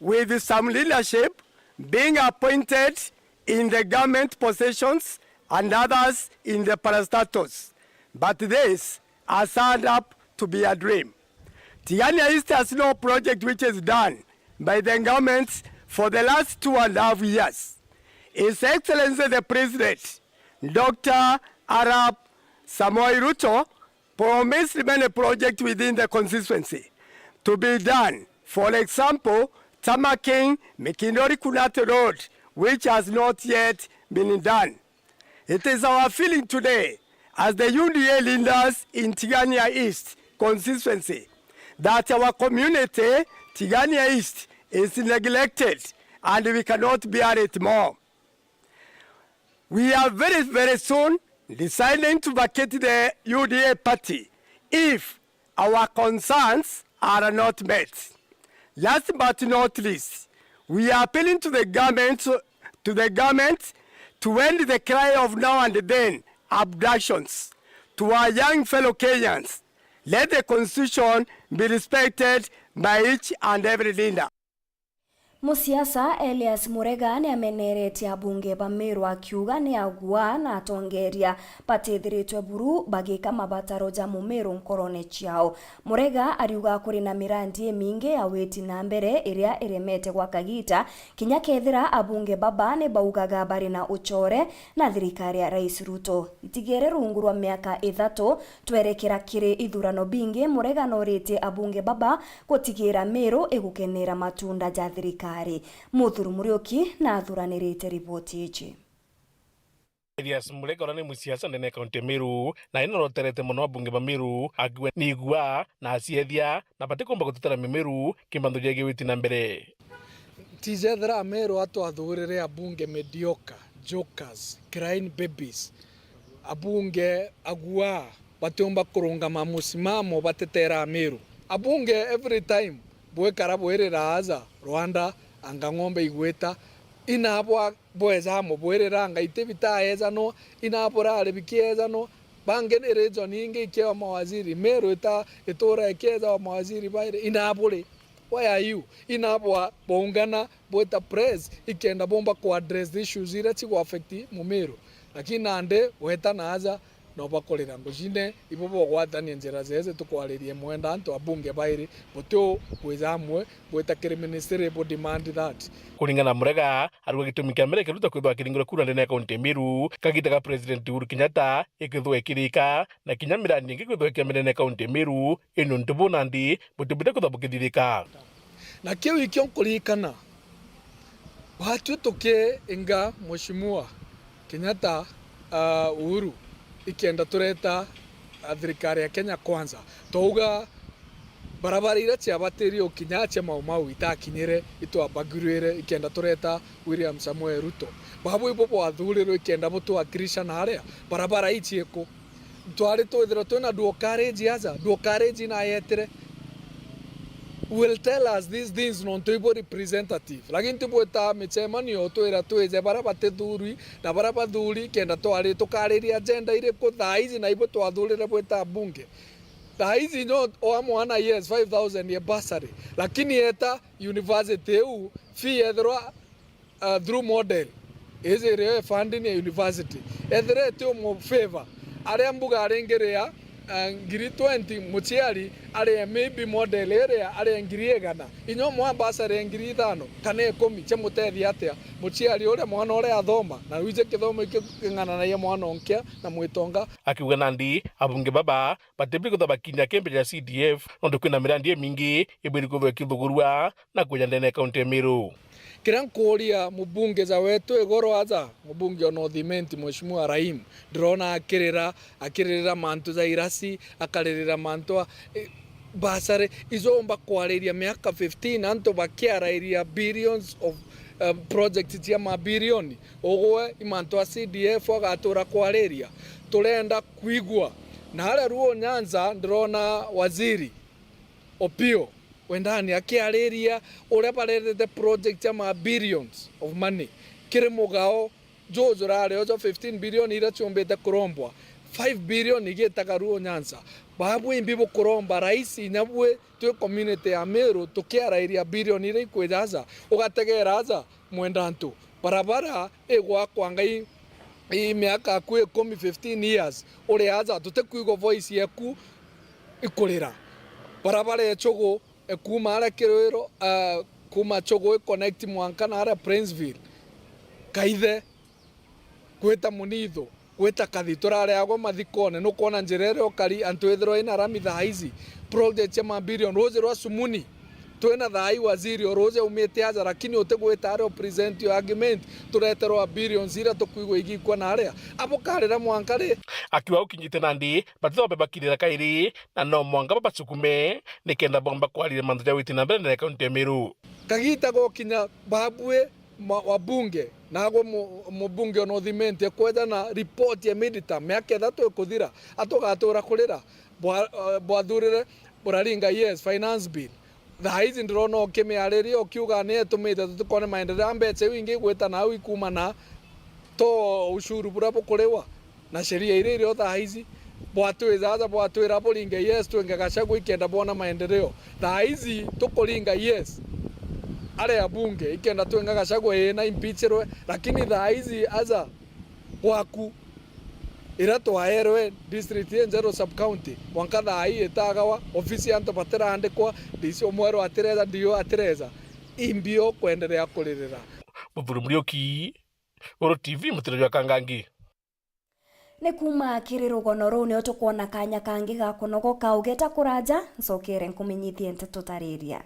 with some leadership being appointed in the government positions and others in the parastatals. But this has turned up to be a dream. Tigania East has no project which is done by the government for the last two and a half years. His Excellency the President, Doctor Arap Samoei Ruto, promised many projects within the constituency to be done. For example, tarmacking Mikindori Kunati Road, which has not yet been done. It is our feeling today, as the U D A leaders in Tigania East constituency, that our community, Tigania East, is neglected and we cannot bear it more. We are very, very soon deciding to vacate the U D A party if our concerns are not met. Last but not least, we are appealing to the government, to the government to end the cry of now and then abductions to our young fellow Kenyans. Let the constitution be respected by each and every leader. Musiasa Elias Murega ni ameneretie abunge ba Meru akiuga ni agua na atongeria batithiritwe buru bagika mabataro ja Mumiru nkorone ciao. Murega ariuga kuri na mirandi imingi ya witi na mbere iria iremete gwa kagita, kinya kethira abunge baba ni baugaga bari na ucore na thirikari ya Rais Ruto. Itigere rungu rwa miaka ithatu twerekera kiri ithurano bingi, Murega noritie abunge baba gutigira Meru igukenera matunda ja thirikari. Muthuri Muriuki na athuranirite riboti iji. Elias Murega uria ni musiasa ndene ya kaunti ya Meru, na ni noroterete mono abunge ba Meru, akiuga ni igua na aciethia na batikumba gutetera Mimeru kimantho gia giwiti na mbere. Tijethira Ameru atwathurire abunge mediocre, jokers, crying babies, abunge agua batiumba kurungama musimamo batetera Ameru. Abunge every time bwikara bwirira aja Rwanda, anga ng'ombe igwita, inabwa bweza mubwirira, anga itibi ta ejanwa, inabura ari biki ejanwa, bangi ni region ingi ikiewa mawaziri, Meru ita-, itura ikiejawa mawaziri bairi, inaburi. Why are you? Inabwa bwaungana bwita press ikenda bomba ku address the issues iria cigu affect Mumiru. Lakini nandi weta na aja no bakurira ngucine, ibo bogwatania njira jeje tukwaririe mwenda antu abunge bairi, butiu bwija amwe bwita kiri ministry bu demand that. Kuringana na Murega, arauga gitumi kia mbere kiruta kwithwa akiringirwe kura ndene ya kaunti ya Meru, kagita ga President Uhuru Kenyatta ikithwa ikirika, na kinya mirandi ingi kwithwa ikiambia ndene ya kaunti ya Meru, indi untu bu nandi butibwite kwithwa bukithithika. Na kiu ikio nkuririkana, batwi tukiinga Mheshimiwa Kenyatta, ah, Uhuru, ikenda tureta, ah, thirikari ya Kenya Kwanza. Twauga barabara iria ciabatiri ukinya cia Mau Mau itakinyire, itwabagirwire, ikenda tureta William Samoei Ruto. Babu ibo bwathurirwe ikenda butwakirisha na aria barabara ii ciiku. Twari twithirwa twina duokareji aja, duokareji na yetire. Will tell us these things nontu ibo representative. Lakini tibwita micemanio twira twije baria batithurwi na baria bathuri kenda twari tukariria agenda iriku thaa iji na ibo twathurire bwita bunge. Thaa ici nyo oa mwana, yes, five thousand ya bursary, lakini eta university iu fee yethirwa, uh, through model. Iji irio funding ya university. Ethira iti umu favor, aria mbuga aringiria, uh, ngiri twenty, muciari aria maybe model iria aria ngiri igana. Inya umwe bursary ya ngiri ithano kana ikumi cia mutethia atia muciari uria mwana uria athoma, na wije kithomo iki king'ananagia mwana onkia na mwitonga. Akiuga nandi abunge baba batibiri kwithirwa bakinya kiambi gia C D F, nontu kwina mirandi imingi ibiri kwithirwa ikithugurua na kwija ndene ya kaunti ya Meru. Kiria nkuuria mubunge ja wetu igoro aja, mubunge o North Imenti, Mheshimiwa Rahim, ndirona akirira, akiririra mantu ja irasi, akaririra mantu a, eh, bursary, ijo umba kwariria miaka fifteen, antu bakiarairia billions of, um, projects cia mabilioni. Ugwe i mantu a C D F agatura kwariria. Turenda kwigua. Na aria Luo Nyanza ndirona waziri Opio Wendani akiariria uria baretete project cia ma billions of money kiri mugao juju rari ujo fifteen billion iria ciumbite kurombwa, five billion igitaga Luo Nyanza. Babu imbi bukuromba rais inya bwi twi community ya Meru tukiarairia billion iria ikwija aja, ugategera aja mwenda antu. Barabara igwakwa ngai i miaka akui ikumi, fifteen years, uri aja tutikwigua voice yeku ikurira. Barabara ya Chugu, e, kuuma aria Kirwiro, a, kuuma Chugu i connect mwanka na aria Princeville, Kaithe, gwita Munithu, gwita Kathi, turareagwa mathikone. Nukwona njira iria ukari, antu ethirwa ina rami thaa ici, project cia mabilioni, ruuji rwa Sumuni, twina thaa ii waziri o ruuji aumite aja, lakini utigwita aria u present your argument, tureterwa billions iria tukwigua igikwa na aria. Abukarira mwanka ri? Akiuga ukinyite nandi, batithobe bakirira kairi, na no mwanka babacukume, nikenda bomba kwarire mantu ja witi na mbere ndene ya kaunti ya Meru. Kagita gokinya babui ma-, wabunge, nagwe mu-, mubunge o North Imenti, kweja na report ya midterm, miaka ithatu ikuthira, atugatura kurira, bwa-, eh, bwathurire buraringa yes, finance bill. Thaa ici ndirona ukimiariria ukiuga ni etumite tutikone maendeleo, a mbeca iu ingi igwita nau ikuma na to ushuru buria bukuriwa na sheria iria irio thaa ici. Bwatwija aja bwatwira buringe yes twinge Gachagua ikenda bwona maendeleo. Thaa ici tukuringa yes ari abunge ikenda twinga Gachagua ii na impeachirwe, lakini thaa ici aja gwaku iria twaerwe district injeru sub county, mwanka thaa ii itagawa, ofisi antu batirandikwa, D C mweru atireja, D O atireja. Imbi o kwenderea kuririra. Muthuri Muriuki, Guru T V, mutiro jwa Kangangi. Ni kuuma kiri rugono ruu nio tukwona kanya kangi ga kunogoka. Ugeta kuraja, ncokere nkumenyithie nteto tariria.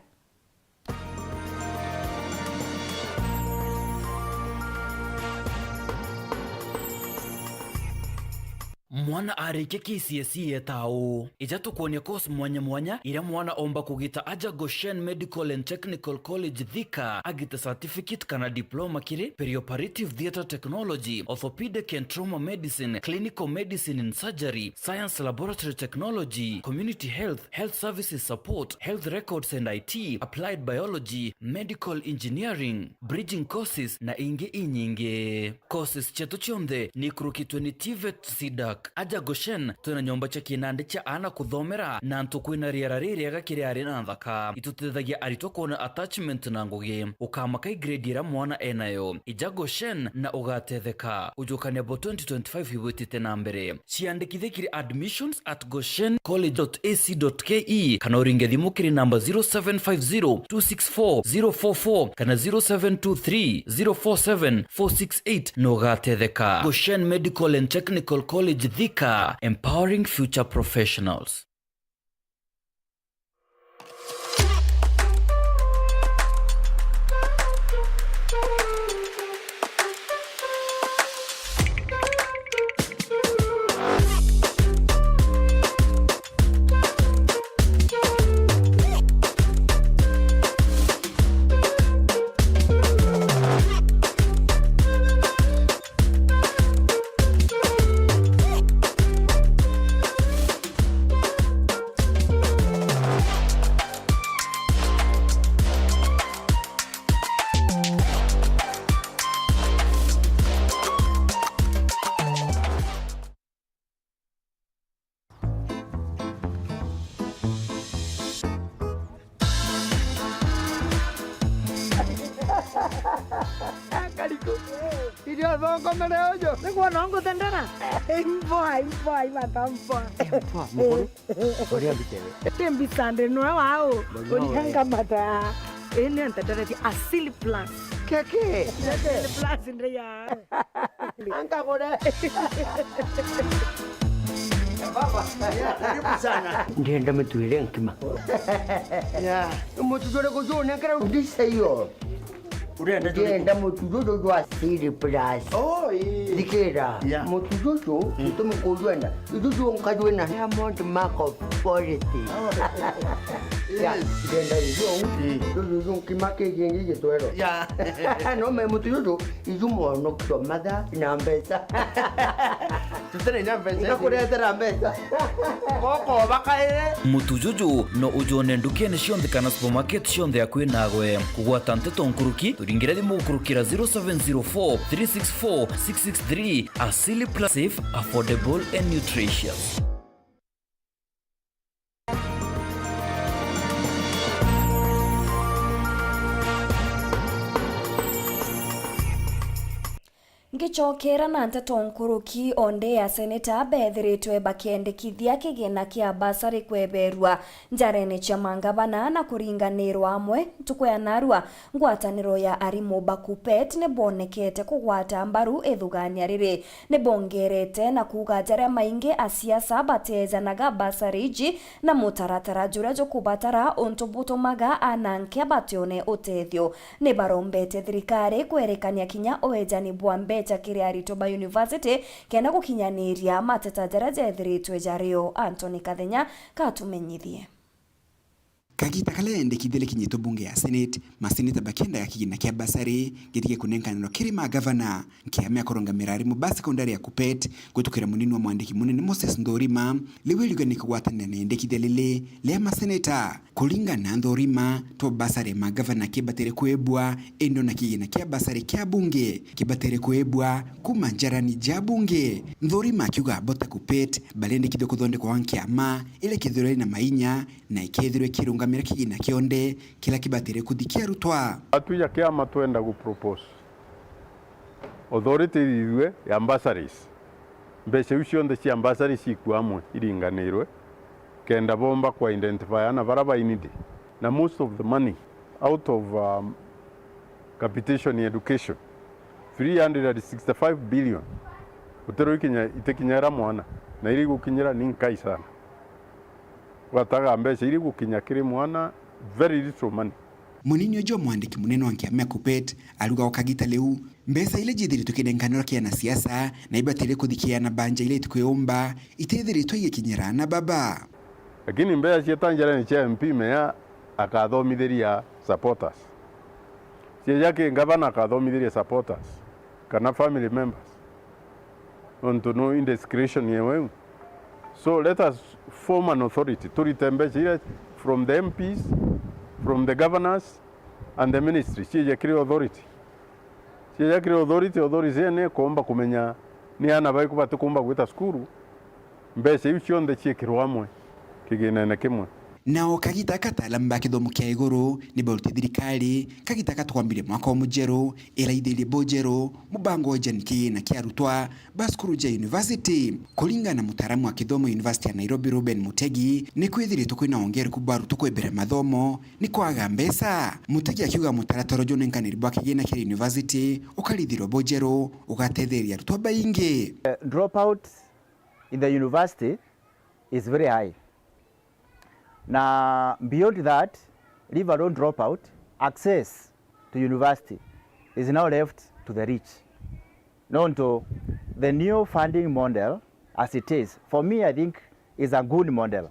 Mwana arikia K C S E etaa uu? Ija tukwonia course mwanya mwanya iria mwana omba kugita aja Goshen Medical and Technical College Thika, agita certificate kana diploma kiri perioperative theatre technology, orthopedic and trauma medicine, clinical medicine and surgery, science laboratory technology, community health, health services support, health records and I T, applied biology, medical engineering, bridging courses na ingi inyingi. Courses cietu cionthe ni ikurukitwe ni TVET, CDAC. Aja Goshen, twina nyomba cia kinandi cia aana kuthomera na antu kwina riera ririega kiri ari na nthaka. Itutethagia aritwa kwona attachment na ngugi. Ukamaka i grade iria mwana enayo. Ija Goshen na ugatetheka. Ujukania bwa twenty twenty-five ibwitite na mbere. Ciandikithie kiri admissions at goshen college dot A C dot K E kana uringe thimu kiri namba zero seven five zero two six four zero four four kana zero seven two three zero four seven four six eight na ugatetheka. Goshen Medical and Technical College Thika, empowering future professionals. Irio thongo mere uju. Niguo no nguthendera. Imboa, imboa, imata mboa. Imboa, mukuru. Uria mbitete. Ti mbisa ndi nwe wau. Urianga mata. Ii ni ntenderetie Asili Plus. Keke. Asili Plus ndi ya. Ankagure. Baba, karibu sana. Ndienda mutwire nkima. Ya. Mutu juriku ju nenkera ndisa iyo. Urenda juriku? Ndienda mutu juju jwa Asili Plus. Oh, ii. Thikira. Ya. Mutu juju, mm, gitumi kujwenda. Juju nkajwina Diamond Mark of Quality. Oh. Ya, yes. Ndienda ijo. Mm. Juju, juju nkima kiki ngi gitwero. Ya. No me mutu juju, iju mwanokio matha na mbeca. Tutene nya mbeca. Ngakuretera mbeca. Goko bakaire. Mutu juju no ujone ndukene cionthe kana supermarket cionthe akui nagwe. Kugwata nteto nkuruki, turingire thimu gukurukira zero seven zero four three six four six six three. Asili Plus, safe, affordable and nutritious. Ngicokera na nteto nkuruki, onde ya seneta bethiritwe bakiendekithia kigina kia basari kweberua njarene cia mangavana na kuringanirwa amwe ntuku ya narua. Ngwataniro ya arimu ba KUPPET ni bonekete kugwata mbaru ithugania riri. Ni bongerete na kuuga jaria maingi asiasa batejanaga basari iji na mutaratara juria jukubatara untu butumaga ananke batione utethio. Ni barombete thirikari kwerekania kinya uejani bwa mbeca kiri aritwa ba university kenda gukinyaniria mateta jaria jethiritwe jario. Anthony Kathenya katumenyithie. Kagita karia yendekithia rikinyitwe bunge ya Senate, maseneta bakiendaga kigina kia basari githige kunenkanirwa kiri magavana. Kiama ya kurungamira arimu ba sekondari ya KUPPET, gutukira munini wa mwandiki munene Moses Nthorima, riu iriuga ni kugwatanira na yendekithia riri ria maseneta. Kuringana na Nthorima, to basari ya magavana kibatere kuebua, indi ona kigina kia basari kia bunge kibatere kuebua kuma njarani ja bunge. Nthorima akiuga bo ta KUPPET barendekithua kuthondekwa gwa kiama iria kethirwa iri na mainya na ikethirwa ikirungamira kigina kionthe kiria kibatere kuthi kia arutwa. Atu ja kiama twenda gu propose authority ithithue ya bursaries. Mbeca iu cionthe cia bursaries ikue amwe iringanirwe, kenda bomba ku identify ana bara ba needy. Na most of the money out of, um, capitation in education, three hundred and sixty-five billion, utero ikinya, itikinyera mwana, na iria igukinyira ni nkai sana. Gwataga mbeca iria igukinya kiri mwana, very little money. Munini uju wa mwandiki munene wa kiama kia KUPPET aruga o kagita riu, mbeca iria ciithiritwe kinenkanirwa kia anasiasa na ibatire kuthi kia ana ba nja iria itikwiyumba, itithiritwe igikinyira ana baba. Lakini mbeca cieta njarene cia M P, meya akathomithiria supporters. Cieja ki ngavana akathomithiria supporters kana family members. Nontu no indiscretion yewe. So let us form an authority. Turite mbeca iria from the M Ps, from the governors and the ministry. Cieja kiri authority. Cieja kiri authority, authority ene ikomba kumenya ni ana baiku batikumba gwita cukuru. Mbeca iu cionthe ciekirwe amwe kiginene kimwe. Nao kagita aka ataalamu ba kithomo kia iguru ni baurite thirikari kagita aka twambire mwaka o mujeru iraithirie bujeru mubango wa ujani kigina kia arutwa ba cukuru ja university. Kuringana na mutaalamu wa kithomo university ya Nairobi Reuben Mutegi, ni kwithiritwe kwina wongereku bwa arutwa kwibira mathomo ni kwaga mbeca. Mutegi akiuga mutaratara uju unenkaniri bwa kigina kia university ukarithirwa bujeru ugatetheria arutwa baingi. Eh, dropout in the university is very high. Na beyond that, leave alone dropout, access to university is now left to the rich. Nontu the new funding model as it is, for me, I think, is a good model.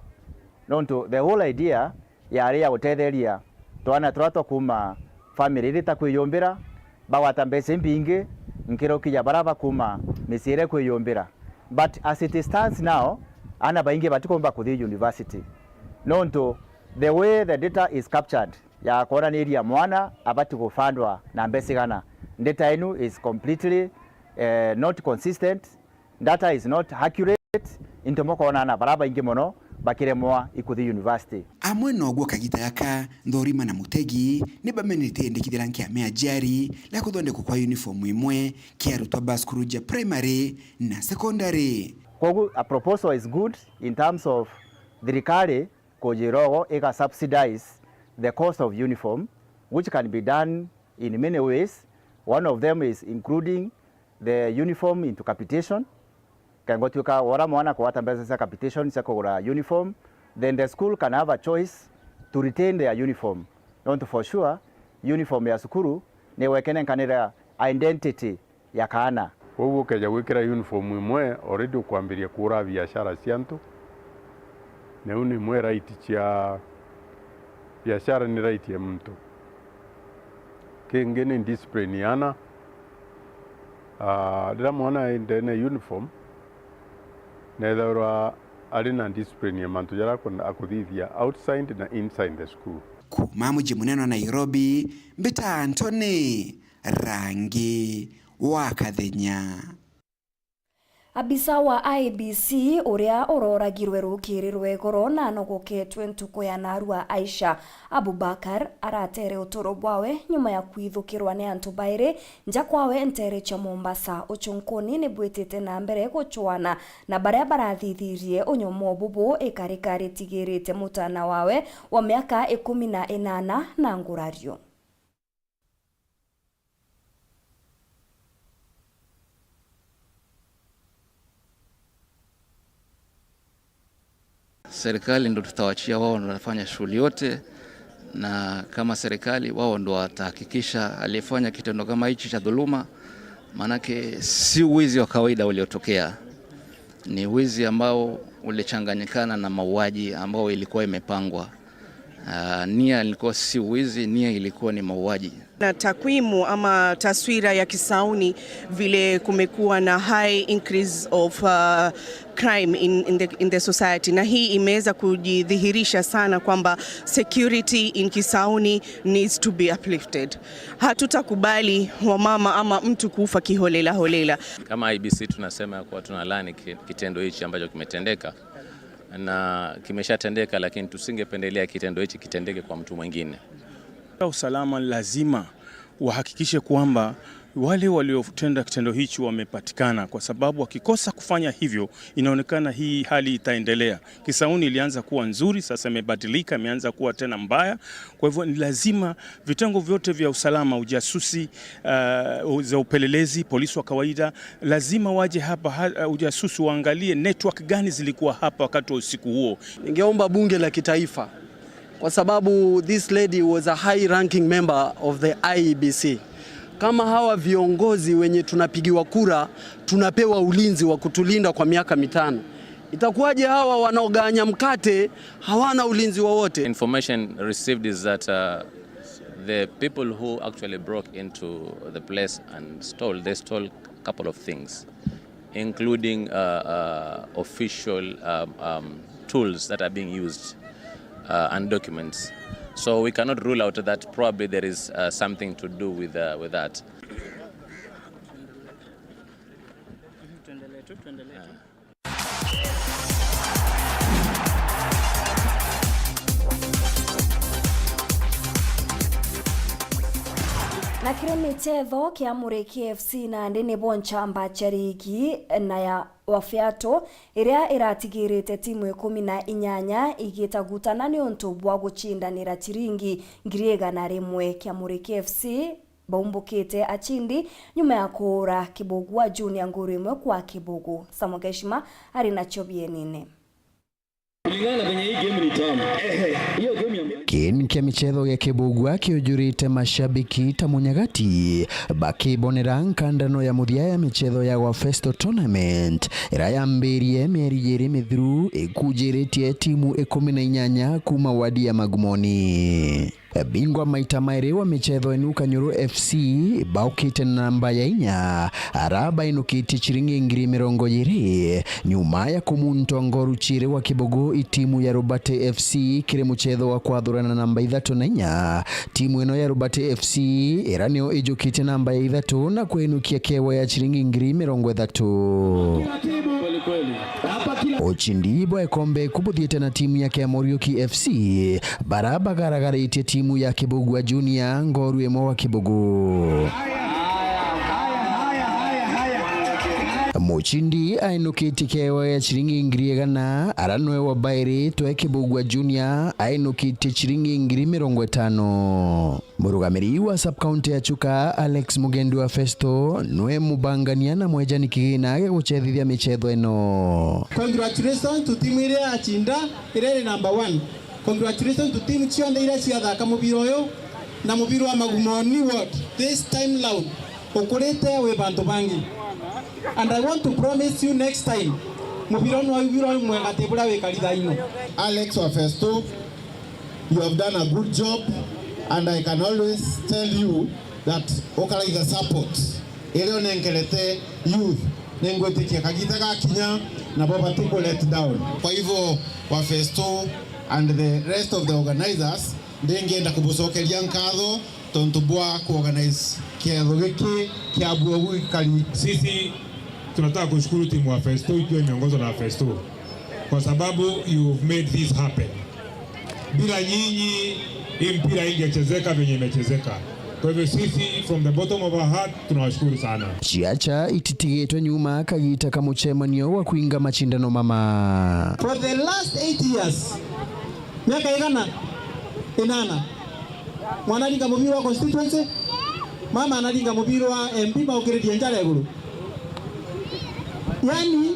Nontu the whole idea yari ya gutetheria twana turia twa kuuma family iria itakwiyumbira, bagwata mbeca imbingi nkiruki ya baria bakuuma micii iria ikwiyumbira. But as it stands now, ana baingi batikumba kuthi university. Nontu the way the data is captured, ya kwonaniria mwana abati gufandwa na mbeca igana, data inu is completely, eh, not consistent. Data is not accurate, into mukoona ana baria baingi mono bakiremwa ikuthi university. Amwe noguo kagita gaka, Nthorima na Mutegi ni bamenete endekithira nkia mea jari la kuthondekwa kwa uniform imwe kia arutwa ba cukuru ja primary na secondary. Koguo a proposal is good in terms of thirikari kujira ogo iga subsidize the cost of uniform, which can be done in many ways. One of them is including the uniform into capitation. Kengwa tuika wora mwana kwata mbeca cia capitation cia kugura uniform, then the school can have a choice to retain their uniform. Nontu for sure, uniform ya cukuru ni gwekenenkanira identity ya kaana. Koguo ukeja gwikira uniform imwe, already ukwambiria kuura biashara cia antu. Na iu ni imwe right cia biashara, ni right ya muntu. Kingi ni discipline ya ana. Ah, riria mwana ai ndene ya uniform, neethagirwa ari na discipline ya mantu jaria aku-, akuthithia outside na inside the school. Kuuma muji munene wa Nairobi, mbita Anthony Rangi wa Kathenya. Abisa wa I E B C uria uroragirwe rukiri rwa igoro na anogoketwe ntuku ya narua, Aisha Abubakar, aratere uturo bwawe nyuma ya kwithukirwa ni antu bairi nja kwawe ntere cia Mombasa. Ucunkuni ni bwitite na mbere gucwana na baria barathithirie unyomo bubu, ikarika ritigirite mutana wawe wa miaka ikumi na inana na ngurario. Serikali ndo tutawachia, wao ndo wanafanya shughuli yote, na kama serikali, wao ndo watahakikisha aliyefanya kitendo kama hichi cha dhuluma, maanake si wizi wa kawaida uliotokea, ni wizi ambao ulichanganyikana na mauaji ambao ilikuwa imepangwa. Ah, nia ilikuwa si wizi, nia ilikuwa ni mauaji. Na takwimu ama taswira ya Kisauni vile kumekuwa na high increase of, uh, crime in, in the, in the society. Na hii imeweza kujidhihirisha sana kwamba security in Kisauni needs to be uplifted. Hatutakubali wamama ama mtu kufa kiholela holela. Kama I E B C tunasema ya kuwa tunalaani ki-, kitendo hichi ambacho kimetendeka. Na kimeshatendeka, lakini tusingependelea kitendo hichi kitendeke kwa mtu mwingine. Usalama lazima wahakikishe kwamba wale waliotenda kitendo hichi wamepatikana, kwa sababu wakikosa kufanya hivyo, inaonekana hii hali itaendelea. Kisauni ilianza kuwa nzuri, sasa imebadilika, imeanza kuwa tena mbaya. Kwa hivyo, ni lazima vitengo vyote vya usalama, ujasusi, uh, za upelelezi, polisi wa kawaida, lazima waje hapa, ha-, uh, ujasusi, waangalie network gani zilikuwa hapa wakati wa usiku huo. Ningeomba bunge la kitaifa, kwa sababu this lady was a high ranking member of the I E B C. Kama hawa viongozi wenye tunapigiwa kura tunapewa ulinzi wa kutulinda kwa miaka mitano, itakuwaje hawa wanaoganya mkate hawana ulinzi wowote? Information received is that, uh, the people who actually broke into the place and stole, they stole a couple of things, including, uh, uh, official, um, um, tools that are being used, uh, and documents. So we cannot rule out that probably there is, uh, something to do with, uh, with that. Na kiri michetho, Kiamuri K F C nandi nibo nchamba cia rigi na ya wa Fiato, iria iratigirite timu ikumi na inyanya igitagutana niuntu bwa gucindanira ciringi ngiri igana rimwe. Kiamuri K F C baumbukite acindi nyuma ya kuura Kibugua Junior nguru imwe kwa kibugu. Samuel Geshima ari nacio bienine. Kulingana na venye hii game ni tamu. Ehe, hiyo game ya Kini kia michetho gia Kibugua kiujurite mashabiki ta munyagati bakibonera nkandano ya muthia ya michetho ya Gwa Festo Tournament, iria yambirie mieri iri mithiru ikujiritie timu ikumi na inyanya kuma wadi ya Magumoni. Bingwa maita mairi wa michetho inu Kanyuru F C baukite na namba ya inya, ara bainukitie ciringi ngiri mirongo iri nyuma ya kumuntua ngoru ciiri gwa kibugu i timu ya Robati F C kiri muchetho wa kwathurana namba ithatu na inya. Timu ino ya Robati F C ira nio ijukitie namba ya ithatu na kwinukia kewa ya ciringi ngiri mirongo ithatu. Kweli kweli. Hapa Uchindi bwa ikombe kubuthiite na timu ya Kemoriuki F C, bara bagaragaritie timu ya Kibugua Junior ngoru imwe gwa Kibugu. Muchindi ainukitie kiewa ya ciringi ngiri igana, ara nwe wa bairi twe Kibugua Junior ainukitie ciringi ngiri mirongo itano. Murugamiri wa sub-county ya Chuka, Alex Mugendi wa Festo, nwe mubangania na mwejani kigina gia gucethithia michetho ino. Congratulations to timu iria yacinda, iria iri number one. Congratulations to timu cionthe iria ciathaka mubira uyu na mubira wa Magumoni Ward. This time round, ukurite wi bantu bangi. And I want to promise you next time, mubira uyu nwa mubira uyu mwega ti buria wikari thaa ino. Alex wa Festo, you have done a good job, and I can always tell you that ukaraitha support iria unenkerete youth, ningwitikia kagita gakinya, nabo batiku let down. Kwa hivyo, wa Festo and the rest of the organizers, ndingienda kubucokeria nkatho tontu bwa kuorganize kiatho giki kia buo gwikari. Sisi tunataka kushukuru timu wa Festo ikiwa imeongozwa na Festo, kwa sababu you've made this happen. Bila nyinyi, hii mpira ingechezeka venye imechezeka. Kwa hivyo sisi, from the bottom of our heart, tunawashukuru sana. Ciaca ititigitwe nyuma kagita ka mucemanio wa kuinga macindano mama. For the last eight years, miaka igana inana, mwana aringa mubira wa constituency, mama anaringa mubira wa M P maukiririe njara iguru. Yani,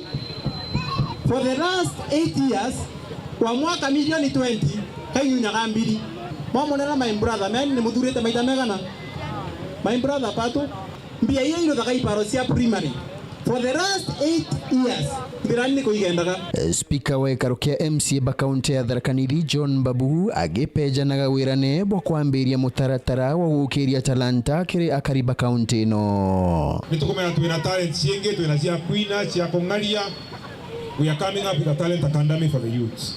for the last eight years, kwa mwaka milioni twenty, kainyunyaga mbiri. Mwamonera my brother, man, ni muthurite maita megana? My brother Pato, mbia iria iruthaga ibaro cia primary for the last eight years, mbirani ni kuigendaga. Spika wa ikaro kia M C A ba kaunti ya Tharaka Nithi, John Mbabu, agipejanaga wirane bwa kwambiria mutaratara wa gukiria talanta kiri akari ba kaunti ino. Ni tukumenya twina talents ciingi, twina cia kwina, cia kung'aria. We are coming up with a talent academy for the youths.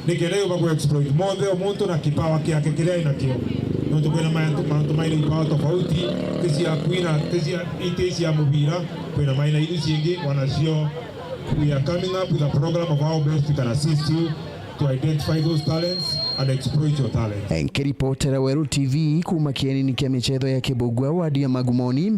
Nikenda yuba ku exploit monthe o muntu na kipawa kiake kiria ainakio. Nontu kwina mantu, mantu maina ipawa tofauti, ti cia kwina, ti cia, iti cia mubira, kwina maina iu ciingi wanacio. We are coming up with a program of how best we can assist you to identify those talents and exploit your talents. Nkiripotera Weru T V kuuma kienini kia michetho ya Kibugua, wadi ya Magumoni,